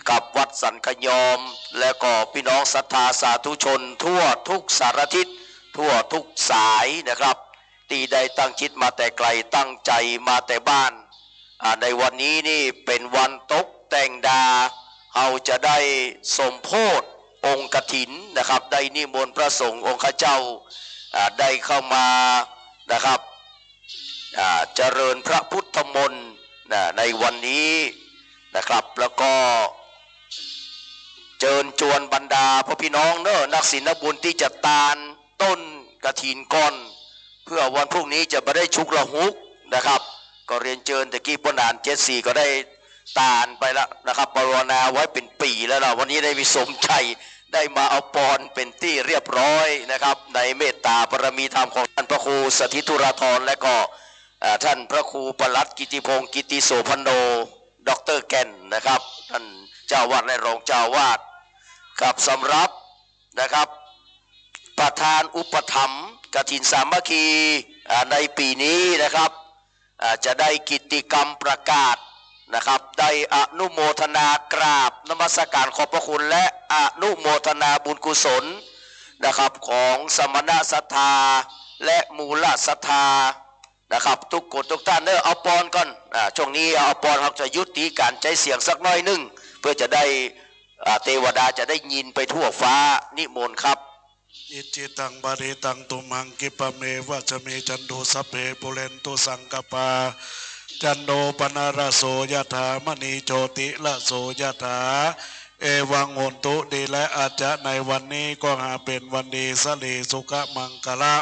กับวัดสันขยอม และก็พี่น้องศรัทธาสาธุชนทั่วทุกสารทิศ ทั่วทุกสายนะครับ ตี้ได้ตั้งจิตมาแต่ไกล ตั้งใจ๋มาแต่บ้าน อ่า ในวันนี้นี่เป๋นวันตกแต่งดา เฮาจะได้สมโภชองค์กฐินนะครับ ได้นิมนต์พระสงฆ์องค์ข้าเจ้า อ่า ได้เข้ามานะครับ อ่า เจริญพระพุทธมนต์นะ ในวันนี้นะครับ แล้วก็เจิญจวนบรรดาพ่อพี่น้องเน่อ นักศีลบุญตี้จะตานต้นกฐินก่อน เพื่อวันพรุ่งนี้จะบ่ได้ฉุกละหุกนะครับ ก็เรียนเจิญ ตะกี้ป้อหนานเจ็ดสีก็ได้ตานไปแล้วนะครับ ปรารถนาไว้เป๋นปี๋แล้วนะ วันนี้ได้มีสมใจ๋ ได้มาเอาปอนเป๋นตี้เรียบร้อยนะครับ ในเมตตาบารมีธรรมของท่านพระครูสถิตธุราธร และก็ อ่า ท่านพระครูปลัดกิตติพงศ์ กิตติโสภโณ ด็อกเตอร์แก่นนะครับ ท่านเจ้าอาวาสและรองเจ้าอาวาสครับ สำหรับนะครับ ประธานอุปถัมภ์กฐินสามัคคี อ่า ในปี๋นี้นะครับ อ่า จะได้กิตติกรรมประกาศนะครับ ได้อนุโมทนากราบนมัสการขอบพระคุณ และอนุโมทนาบุญกุศลนะครับ ของสมณศรัทธาและมูลศรัทธานะครับ ทุกคนทุกท่านเน่อ เอาปอนก่อน อ่า ช่วงนี้อภรณ์เฮาจะยุติก๋านใจ๊เสียงสักหน้อยนึ่ง เปื้อจะได้ อ่า เตวดาจะได้ยินไปทั่วฟ้า นิมนต์ครับ Icchitaṃ patthitaṃ tumhaṃ khippameva samijjhatu, sabbe pūrentu saṅkappā, cando paṇṇaraso yathā, maṇi jotiraso yathā, evaṃ hotu. ดีแล้ว อาจจะในวันนี้ก็หาเป๋นวันดี สะหลีสุขะมังคะละ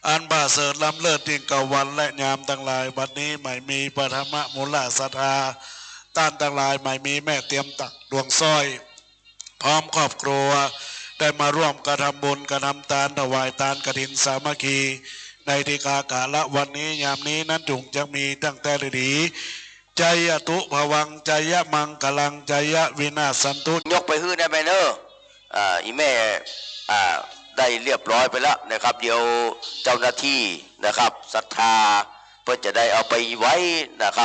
อันประเสริฐล้ำเลิศยิ่งกว่าวันและยามตังหลาย วันนี้หมายมีปฐมมูลศรัทธา ต้านตังหลายหมายมีแม่เตียมตักดวงสร้อย พร้อมครอบครัว ได้มาร่วมกระทำบุญกระทำตานถวายตานกฐินสามัคคี ในทิกาก๋าละวันนี้ยามนี้นั้นจุ่งจะมีตั้งแต่ฤๅษี Jayatu bhavaṃ jayamaṅgalaṃ jayavināsantu ยกไปหื้อได้ไหมเนอะ อ่า อี่แม่ อ่า ได้เรียบร้อยไปแล้วนะครับ เดี๋ยวเจ้าหน้าที่นะครับ ศรัทธา เปิ้นจะได้เอาไปไว้นะครับ